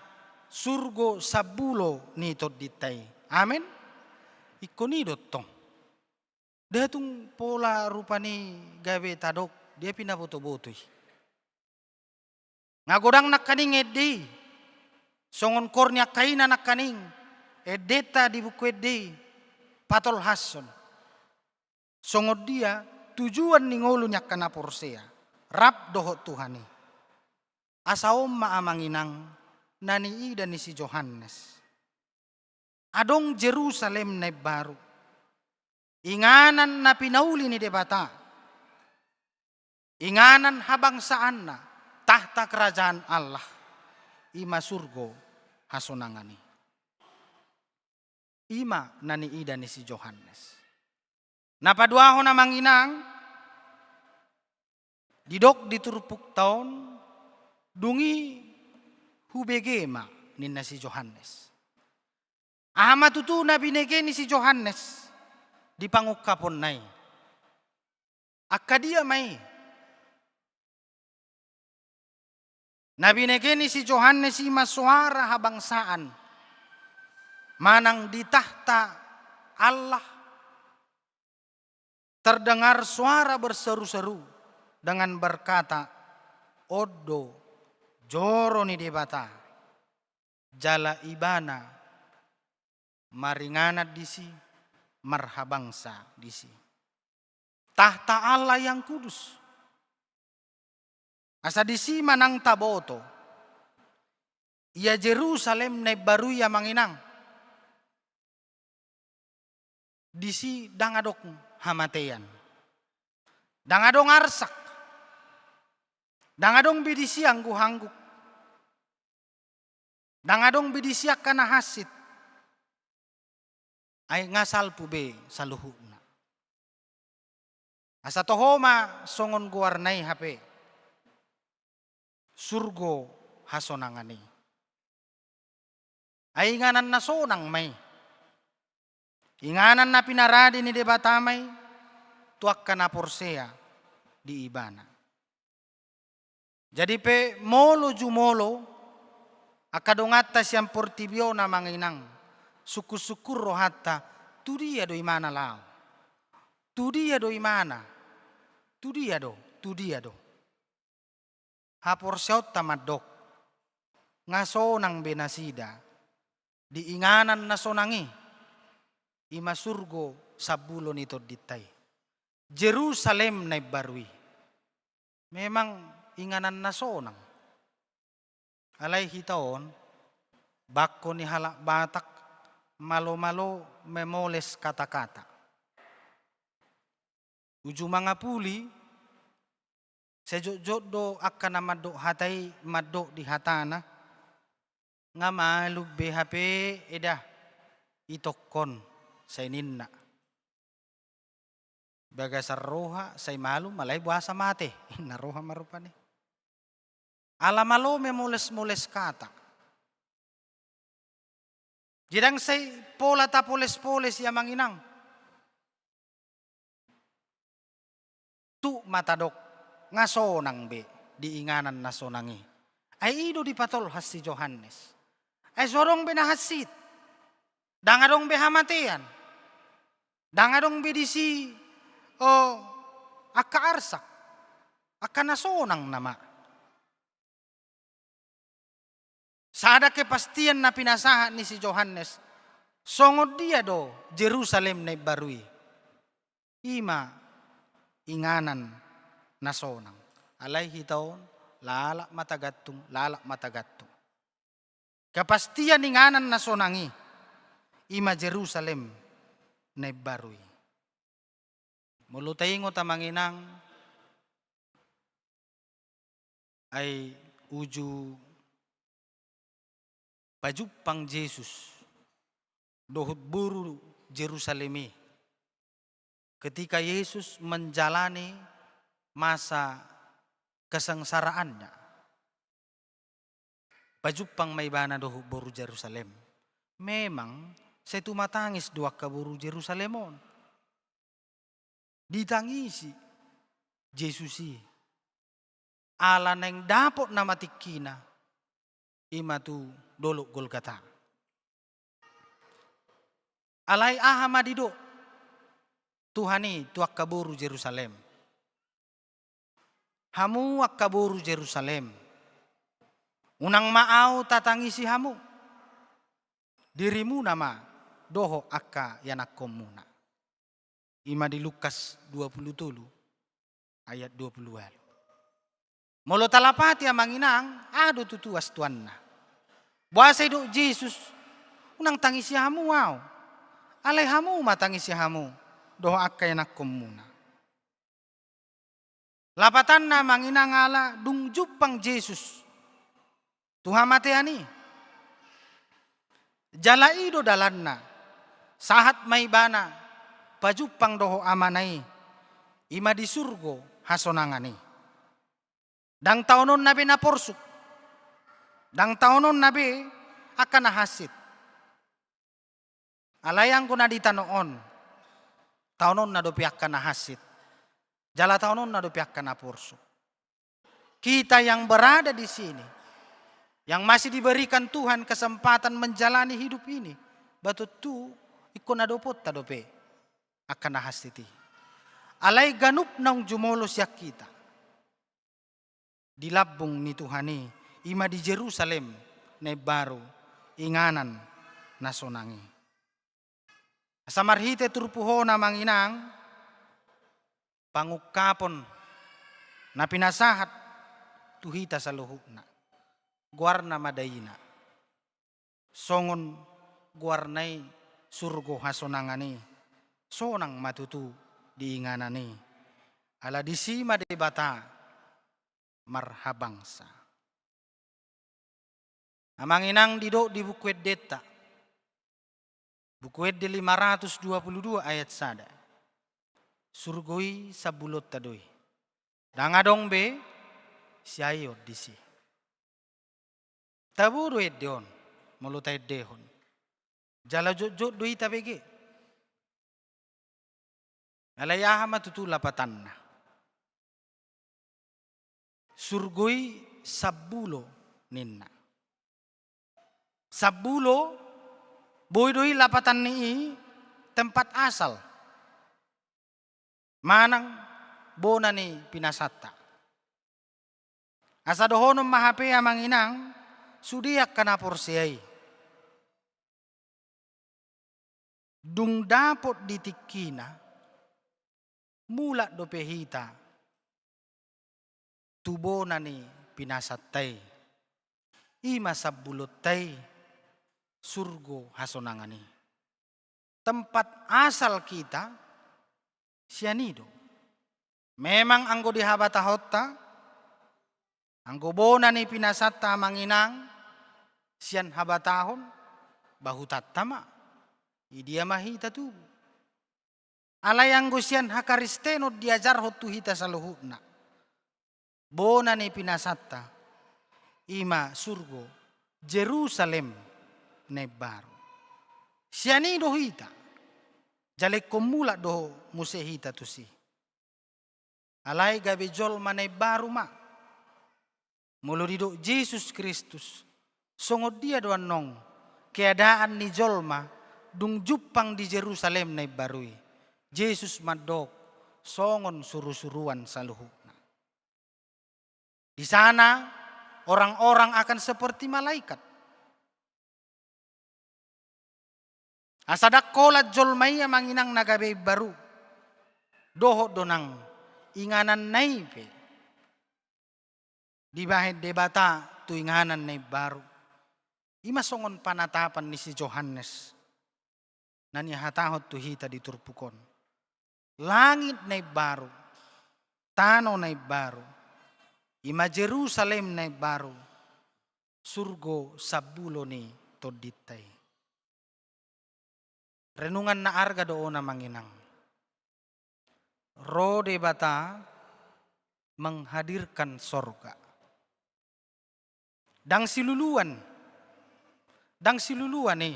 surgo sambulo ni tondinta i. Amen. Ingkon i do tong. Ndang tung pola rupani gabe tadok, dia pinaboto-boto i. Nga godang nangkaning ende i. Songon kor ni angka ina nangkaning, endenta di buku ende i patolhashon. Songon dia tujuan ni ngolu ni angka na porsea, rap dohot Tuhan i. Asa on ma, amang inang, na niida ni si Johannes. Adong Jerusalem na imbaru. Inganan na pinauli ni Debata. Inganan habangsaanna, tahta kerajaan Allah. I ma surgo hasonangan i. I ma na niida ni si Johannes. Na paduahon, amang inang, didok di turpukta on, dung i hubege ma, ninna si Johannes. Aha ma tutu na binege ni si Johannes di pangungkaponna i? Angka dia ma i? Na binege ni si Johannes i ma soara habangsaan, manang di tahta Allah terdengar suara berseru-seru dengan berkata, "On do joro ni Debata, jala Ibana maringanan disi, marhabangsa disi." Tahta Allah yang kudus. Asa disi ma nang taboto, ia Jerusalem na imbaru i, amang inang, disi ndang adong hamatean, ndang adong arsak, ndang adong be disi angguk-angguk, ndang adong be disi angka na hansit, ai nga salpu be saluhutna. Asa toho ma songon goarna i hape, surgo hasonangan i. Ai inganan na sonang ma i. Inganan na pinarade ni Debata ma i tu angka na porsea di Ibana. Jadi pe molo jumolo angka donganta sian portibi on, amang inang, sungkun-sungkun rohanta, tu dia do imana laho? Tu dia do imana? Tu dia do? Tu dia do? Haporseaonta mandok, nga sonang be nasida di inganan na sonang i, i ma surgo sambulo ni tondinta i, Jerusalem na imbaru i. Memang inganan na sonang. Alai hita on, bangko ni halak Batak, malo-malo memoles kata-kata. Uju mangapuli, sai jotjot do angka na mandok hata i mandok di hatana, nga malum be hape eda itongkon, sai ninna. Bagasan roha sai malum, alai boasa mate, inna roha ma rupani. Ala malo memoles-moles kata. Jadi ndang sai pola tapoles-poles i, amang inang. Tuk ma tadok, nga sonang be di inganan na sonang i. Ai i do dipatolhas si Johannes. Ai so adong be na hansit. Ndang adong be hamatean. Ndang adong be disi, o, angka arsak. Angka na sonang nama. Sada kepastian na pinasahat ni si Johannes, songon dia do Jerusalem na imbaru i? I ma inganan na sonang. Alai hita on, lalap ma tagantung, lalap ma tagantung. Kepastian inganan na sonang i, i ma Jerusalem na imbaru i. Molo taingot, amang inang, ai uju pajumpang Jesus dohot boru Jerusalem i, ketika Jesus menjalani masa kesengsaraannya. Pajumpang ma ibana dohot boru Jerusalem. Memang sai tumatangis do angka boru Jerusalem on. Ditangisi Jesus i ala naeng dapot nama tingkina, i ma tu dolok Golgata. Alai aha ma didok Tuhan i tu angka boru Jerusalem? Hamu angka boru Jerusalem, unang ma ahu tatangisi hamu, dirimuna ma dohot angka ianakkonmuna. I ma di Lukas dua pulu tolu ayat dua pulu ualu. Molo talapati, amang inang, aha do tutu hastuanna? Boasa didok Jesus, unang tangisi hamu ahu, alai hamu ma tangisi hamu dohot angka ianakkonmuna. Lapatanna, amang inang, ala dung jumpang Jesus tu hamatean i. Jala i do dalanna, sahat ma ibana pajumpang dohot Amana i, i ma di surgo hasonangan i. Ndang taononna be na porsuk, ndang taononna be angka na hansit. Alai anggo na di tano on, taononna dope angka na hansit. Jala taononna dope angka na porsuk. Kita yang berada di sini, yang masih diberikan Tuhan kesempatan menjalani hidup ini, ba tontu ingkon adoponta dope angka na hastit i. Alai ganup naung jumolo sian hita di lambung ni Tuhan i, i ma di Jerusalem na imbaru, inganan na sonang i. Asa marhite turpuk on, amang inang, pangungkapon na pinasahat tu hita saluhutna, goarna ma daina. Songon goarna i, surgo hasonangan i, sonang ma tutu di inganan i. Ala disi ma Debata marhabangsa. Amang inang, didok di Buku Endenta, Buku Ende lima ratus dua puluh dua ayat sada, surgo i sambulonta do i. Ndang adong be siaeon disi. Tabo do ende on, molo taendehon. Jala jotjot do i tabege. Alai aha ma tutu lapatanna? Surgo i sambulo ninna. Sambulo, boi do i lapatan ni i tempat asal manang bona ni pinasanta. Asa dohonon ma hape, amang inang, sude angka na porsea i, dung dapot di tingkina, mulak dope hita tu bona ni pinasanta i, i ma sambulonta i, surgo hasonangan i. Tempat asal kita sian i do. Memang anggo di habatahonta, anggo bona ni pinasanta, amang inang, sian habatahon, ba hutanta ma, i dia ma hita tubu. Alai anggo sian hakristenon diajarhon tu hita saluhutna, bona ni pinasanta, i ma surgo, Jerusalem na imbaru. Sian i do hita, jala ingkon mulak do muse hita tusi. Alai gabe jolma na imbaru ma. Molo didok Jesus Kristus, songon dia do annon keadaan ni jolma dung jumpang di Jerusalem na imbaru i? Jesus mandok, songon surusuruan saluhutna. Di sana orang-orang akan seperti malaikat. Asa ndang holan jolma i, amang inang, na gabe imbaru, dohot do nang ingananna i pe dibahen Debata tu inganan na imbaru. I ma songon panatapan ni si Johannes na nihatahon tu hita di turpuk on. Langit na imbaru, tano na imbaru, i ma Jerusalem na imbaru, surgo sambulo ni tondinta i. Renungan na arga do on, amang inang. Ro Debata menghadirkan sorga. Ndang siluluan, ndang siluluan i.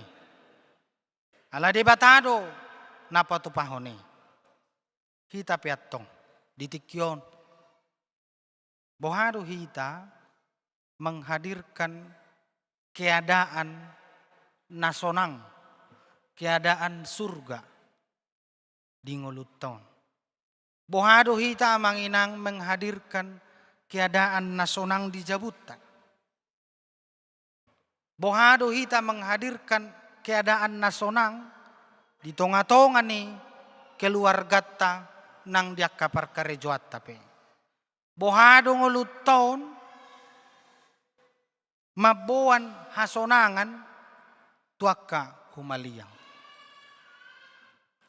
Ala Debata do na patupahon i. Hita pe antong di tingki on, boha do hita menghadirkan keadaan na sonang, keadaan surga di ngolunta on? Boha do hita, amang inang, menghadirkan keadaan na sonang di jabunta? Boha do hita menghadirkan keadaan na sonang di tongatonga ni keluarganta nang di angka parkarejoanta pe? Boha do ngolunta on mamboan hasonangan tu angka humaliang?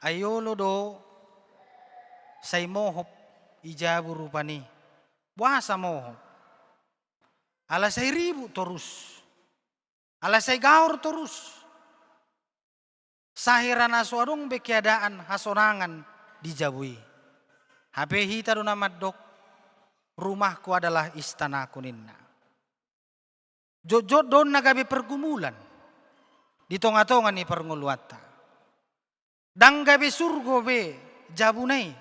Ai olo do sai mohop i jabu rupani. Boasa mohop? Ala sai ribut torus. Ala sai gaor torus. Sahira na so adong be keadaan hasonangan di jabu i. Hape hita do na mandok, rumahku adalah istanaku, ninna. Jotjot do on na gabe pergumulan di tongatonga ni parngoluanta. Ndang gabe surgo be jabuna i.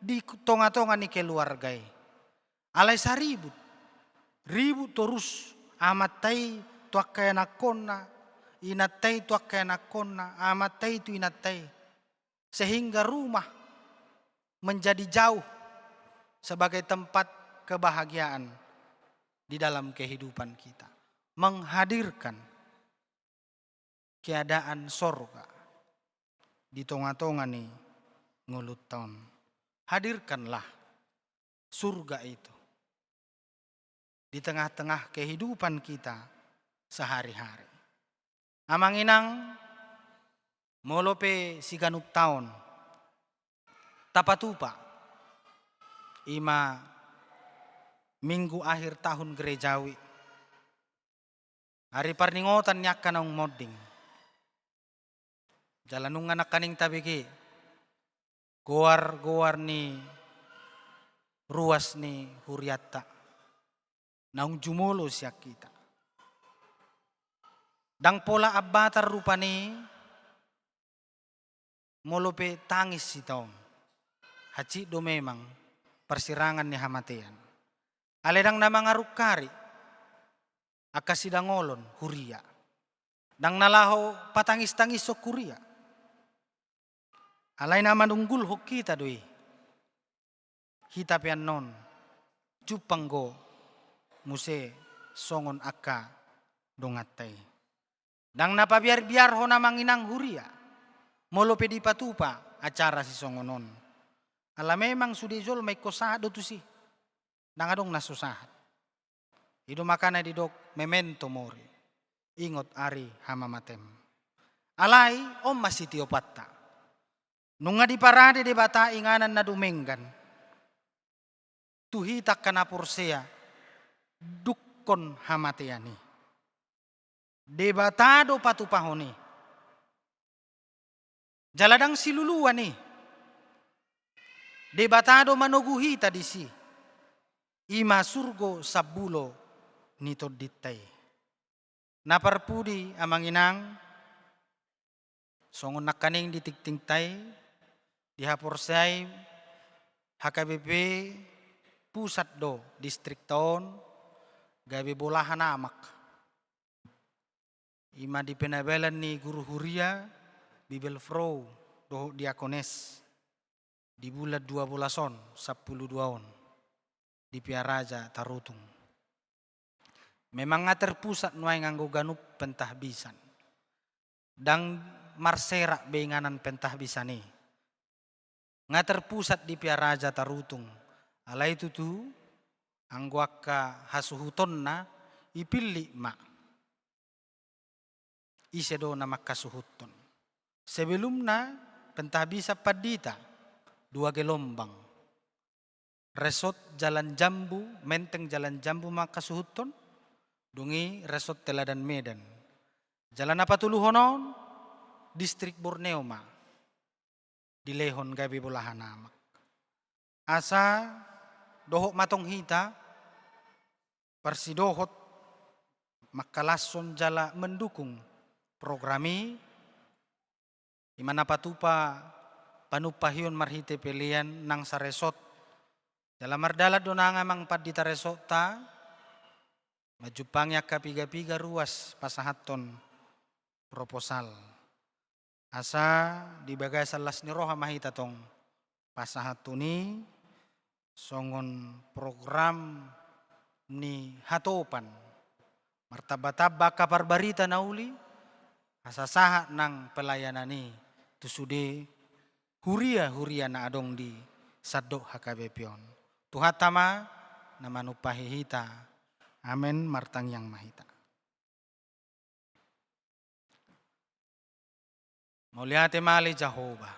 di tonga-tonga ni keluarga i. Alai sai ribut, ribut torus amanta i tu angka ianakhonna, inanta i tu angka ianakhonna, amanta i tu inanta i. Sehingga rumah menjadi jauh sebagai tempat kebahagiaan di dalam kehidupan kita. Menghadirkan keadaan sorga di tonga-tonga ni ngolunta on. Hadirkanlah surga itu di tengah-tengah kehidupan kita sehari-hari. Amang inang, molo pe siganup taon tapatupa, i ma minggu akhir tahun gerejawi, ari parningotan ni angka naung monding. Jala nunga nangkaning tabege goar-goar ni ruas ni hurianta naung jumolo sian hita. Ndang pola ambatar rupani molo pe tangis hita on. Hansit do memang parsirangan ni hamatean. Alai ndang na mangarungkari angka sidangolon huria. Ndang na laho patangis-tangishon huria. Alai na manunggulhon hita do i. Hita pe annon jumpang do muse songon angka donganta i. Ndang na pabiar-biarhon amang inang huria molo pe dipatupa acara sisongon on. Ala memang sude jolma ingkon sahat do tusi. Ndang adong na so sahat. I do makana didok memento mori. Ingot ari hamamatem. Alai on ma sitiopanta. Nunga diparade Debata inganan na dumenggan tu hita angka na porsea dungkon hamatean i. Debata do patupahon i. Jala ndang siluluan i. Debata do manogu hita disi. I ma surgo sambulo ni tondinta i. Na parpudi amang inang, songon nangkaning di tingtingta i, dihaporseai H K B P pusat do distrikta on, gabe bolahan amak. I ma di penabelan ni guru huria, bibelvrouw dohot diakones. Di bulan dua bolas on, sampulu dua on, di Pearaja Tarutung. Memang nga terpusat nuaeng anggo ganup pentahbisan. Ndang marserak be inganan pentahbisan i. Nga terpusat di Pearaja Tarutung. Alai tutu, anggo angka hasuhutonna, ipillit ma. Ise do na mangkasuhuthon. Sebelumna pentahbisan pandita, dua gelombang. Resort Jalan Jambu, Menteng Jalan Jambu mangkasuhuthon, dung i Resort Teladan Medan. Jala na patoluhon on, distrik Borneo ma. Dilehon gabe bolahan amak. Asa dohot ma tong hita parsidohot mangkalashon jala mendukung program i, i ma na patupa panumpahion marhite pelean nang saresort. Jala mardalan do nang amang pandita resortta, manjumpangi angka piga-piga ruas pasahathon proposal. Asa di bagasan las ni roha ma hita tong pasahathon i songon program ni hatopan. Martamba-tamba angka parbarita na uli, asa sahat nang pelayanan i tu sude huria-huria na adong di sandok H K B P on. Tuhanta ma na manumpahi hita. Amen, martangiang ma hita. Mauliate ma ale Jahowa.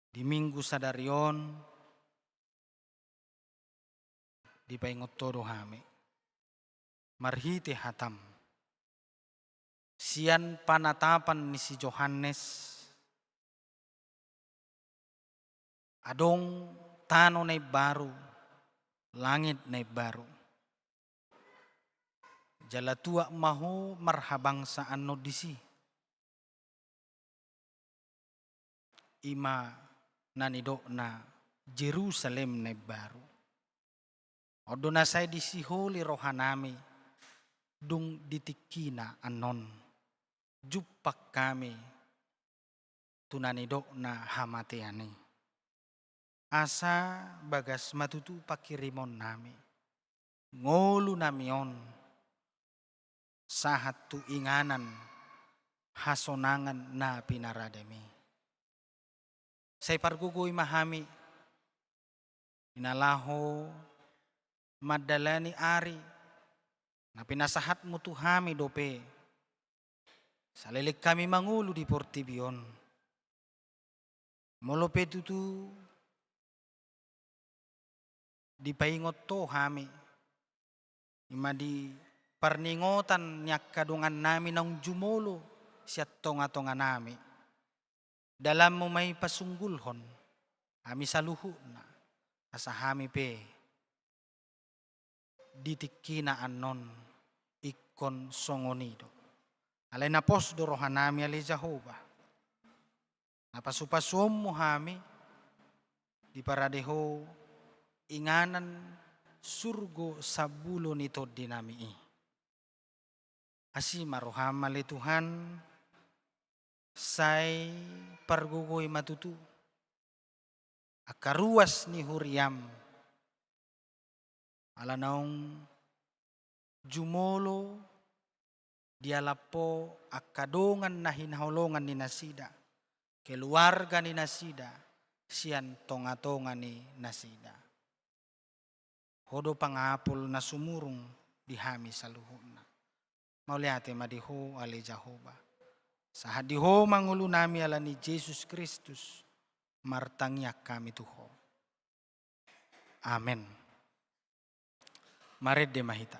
Di Minggu sadari on, dipaingot Ho do hami marhite hatam. Sian panatapan ni si Johannes, adong tano na imbaru, langit na imbaru. Jala tuat ma ho marhabangsa annon disi. I ma na nidokna Jerusalem na imbaru. On do na sai disiholi rohanami, dung di tingkina annon jumpang hami tu na nidokna hamatean i. Asa bagas ma tutu panghirimonnami, ngolunami on sahat tu inganan hasonangan na pinarademi. Sai pargogoi ma hami, di na laho mandalani ari na pinasahatmu tu hami dope, saleleng hami mangolu di portibi on. Molo pe tutu dipaingot Ho hami, i ma di parningotan ni angka dongannami naung jumolo sian tongatonganami, dalanmu ma i pasunggulhon hami saluhutna, asa hami pe di tingkina annon ingkon songon i do. Alai na pos do rohanami ale Jahowa, na pasupasuonmu hami, diparade Ho inganan surgo sambulo ni tondinami i. Asi ma roham ale Tuhan, sai pargogoi ma tutu angka ruas ni huriam, ala naung jumolo dialap Ho angka dongan na hinaholongan ni nasida, keluarga ni nasida, sian tongatonga ni nasida. Ho do pangapul na sumurung di hami saluhutna. Mauliate ma di Ho ale Jahowa. Sahat di Ho ma ngolunami ala ni Jesus Kristus, martangiang hami tu Ho. Amen. Marende ma hita.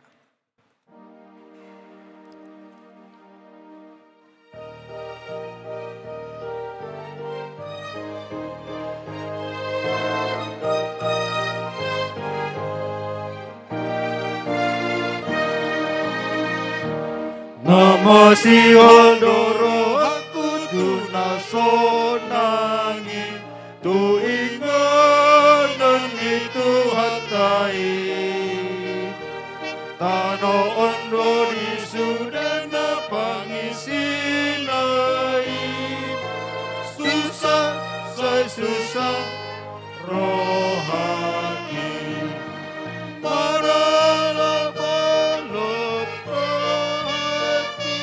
Na masihol do rohangku tu na sonang i, tu inganan ni Tuhanta i. Tano on do di sude na pangisina i. Susa, sai susa rohangki, maralap-alap rohangki.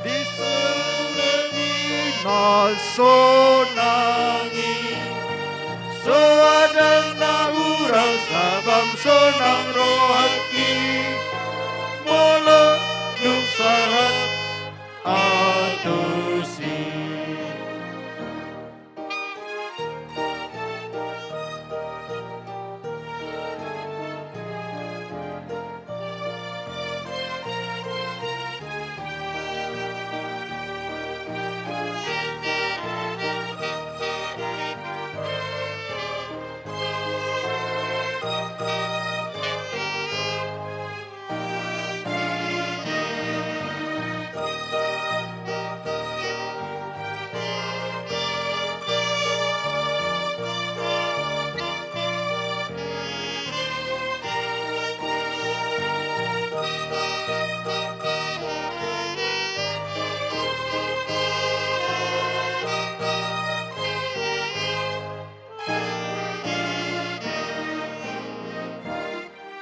Di sude ni na sonang i, so adong na hurang sabam sonang rohangki, molo dung sahat antusi.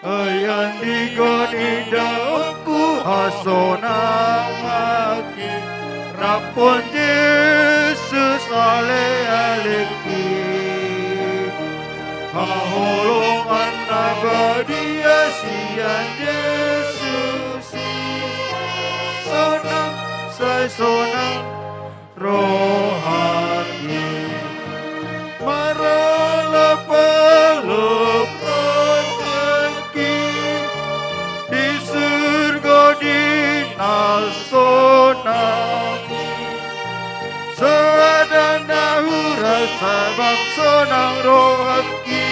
Ai andigan idaonku hasonanganki, rap on Jesus alealeki. Haholongan na badia sian Jesus i, sonang sai sonang rohangki, maralap-alap rohangki, di surgo di na sonang i. So adong na hurang sabam sonang rohangki,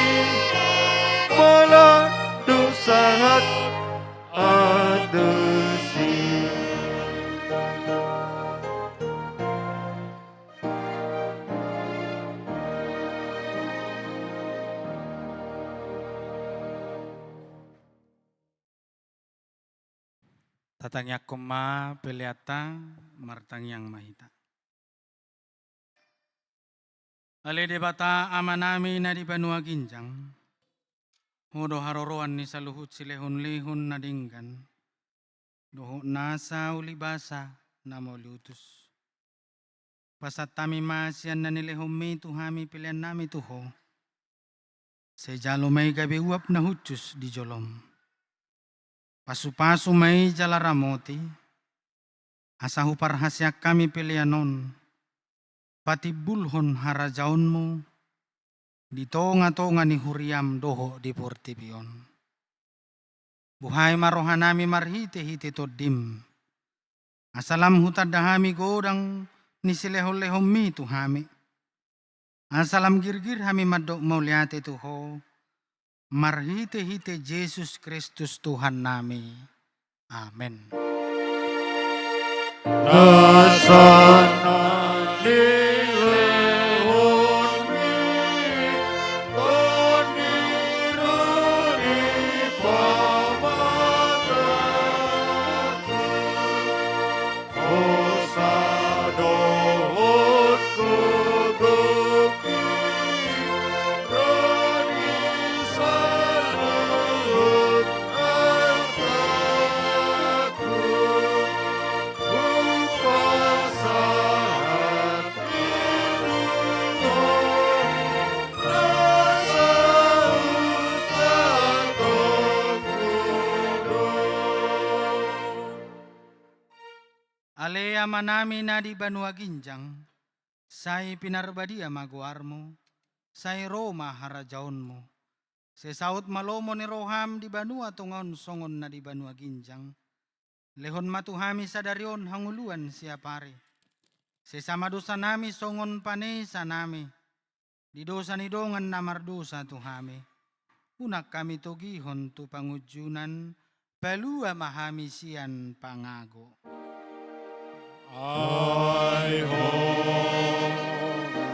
molo dung sahat antusi. Tatangiangkon ma peleanta, martangiang ma hita. Ale Debata Amanami na di banua ginjang, Ho do haroroan ni saluhut silehonlehon na denggan, dohot nasa ulibasa na mauliutus. Pasahat hami ma sian na nilehonmi tu hami peleannami tu Ho. Sai jalo ma i gabe uap na hushus di jolom. Pasupasu ma i jala ramoti, asa huparhaseang hami pelean on patimbulhon harajaonmu di tongatonga ni huriam dohot di portibi on. Buhai ma rohanami marhitehite Tondim, asa lam hutanda hami godang ni silehonlehonmi tu hami. Asa lam girgir hami mandok mauliate tu Ho, marhitehite Jesus Kristus Tuhannami. Amen. Nasa na nilehonmi Tondim, ro di pamatangku. Hosa dohot gogohi, ro di saluhut artangku. Hupasahat i tu Ho, nasa usatonku do. Ale Amanami na di banua ginjang, sai pinarbadia ma goarmu, sai ro ma harajaonmu. Sai saut ma lomo ni roham di banua tonga on songon na di banua ginjang. Lehon ma tu hami sadari on hangoluan siapari. Sesa ma dosanami songon panesanami di dosa ni dongan na mardosa tu hami. Unang hami togihon tu pangunjunan, palua ma hami sian pangago. Ai Ho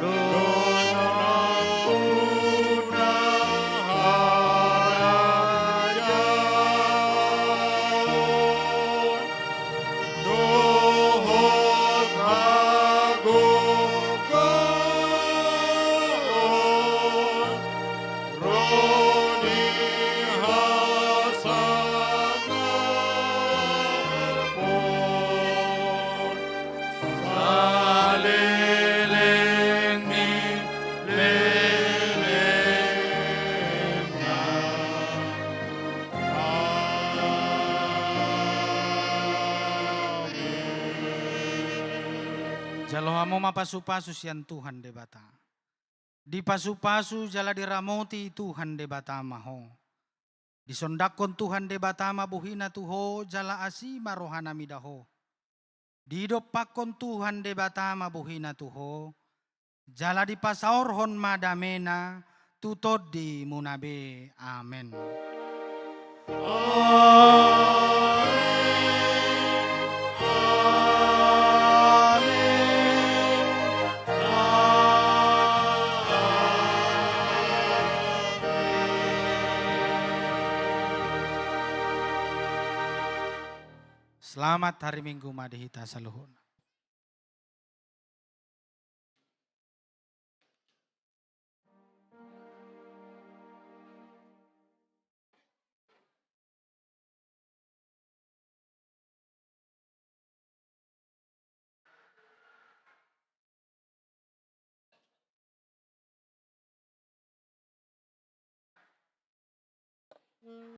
do nampuna harajaon dohot hagogoon, ro di hasangapon saleleng ni lelengna. Amen. Jalo hamu ma pasupasu sian Tuhan Debata. Dipasupasu jala diramoti Tuhan Debata ma ho. Disondangkon Tuhan Debata ma bohina tu ho, jala asi ma rohana mida ho. Didompakkon Tuhan Debata ma bohina tu ho, jala dipasaorhon ma damena tu tondimuna be. Amen. Amen. Amen. Amen. Selamat hari Minggu ma di hita saluhutna.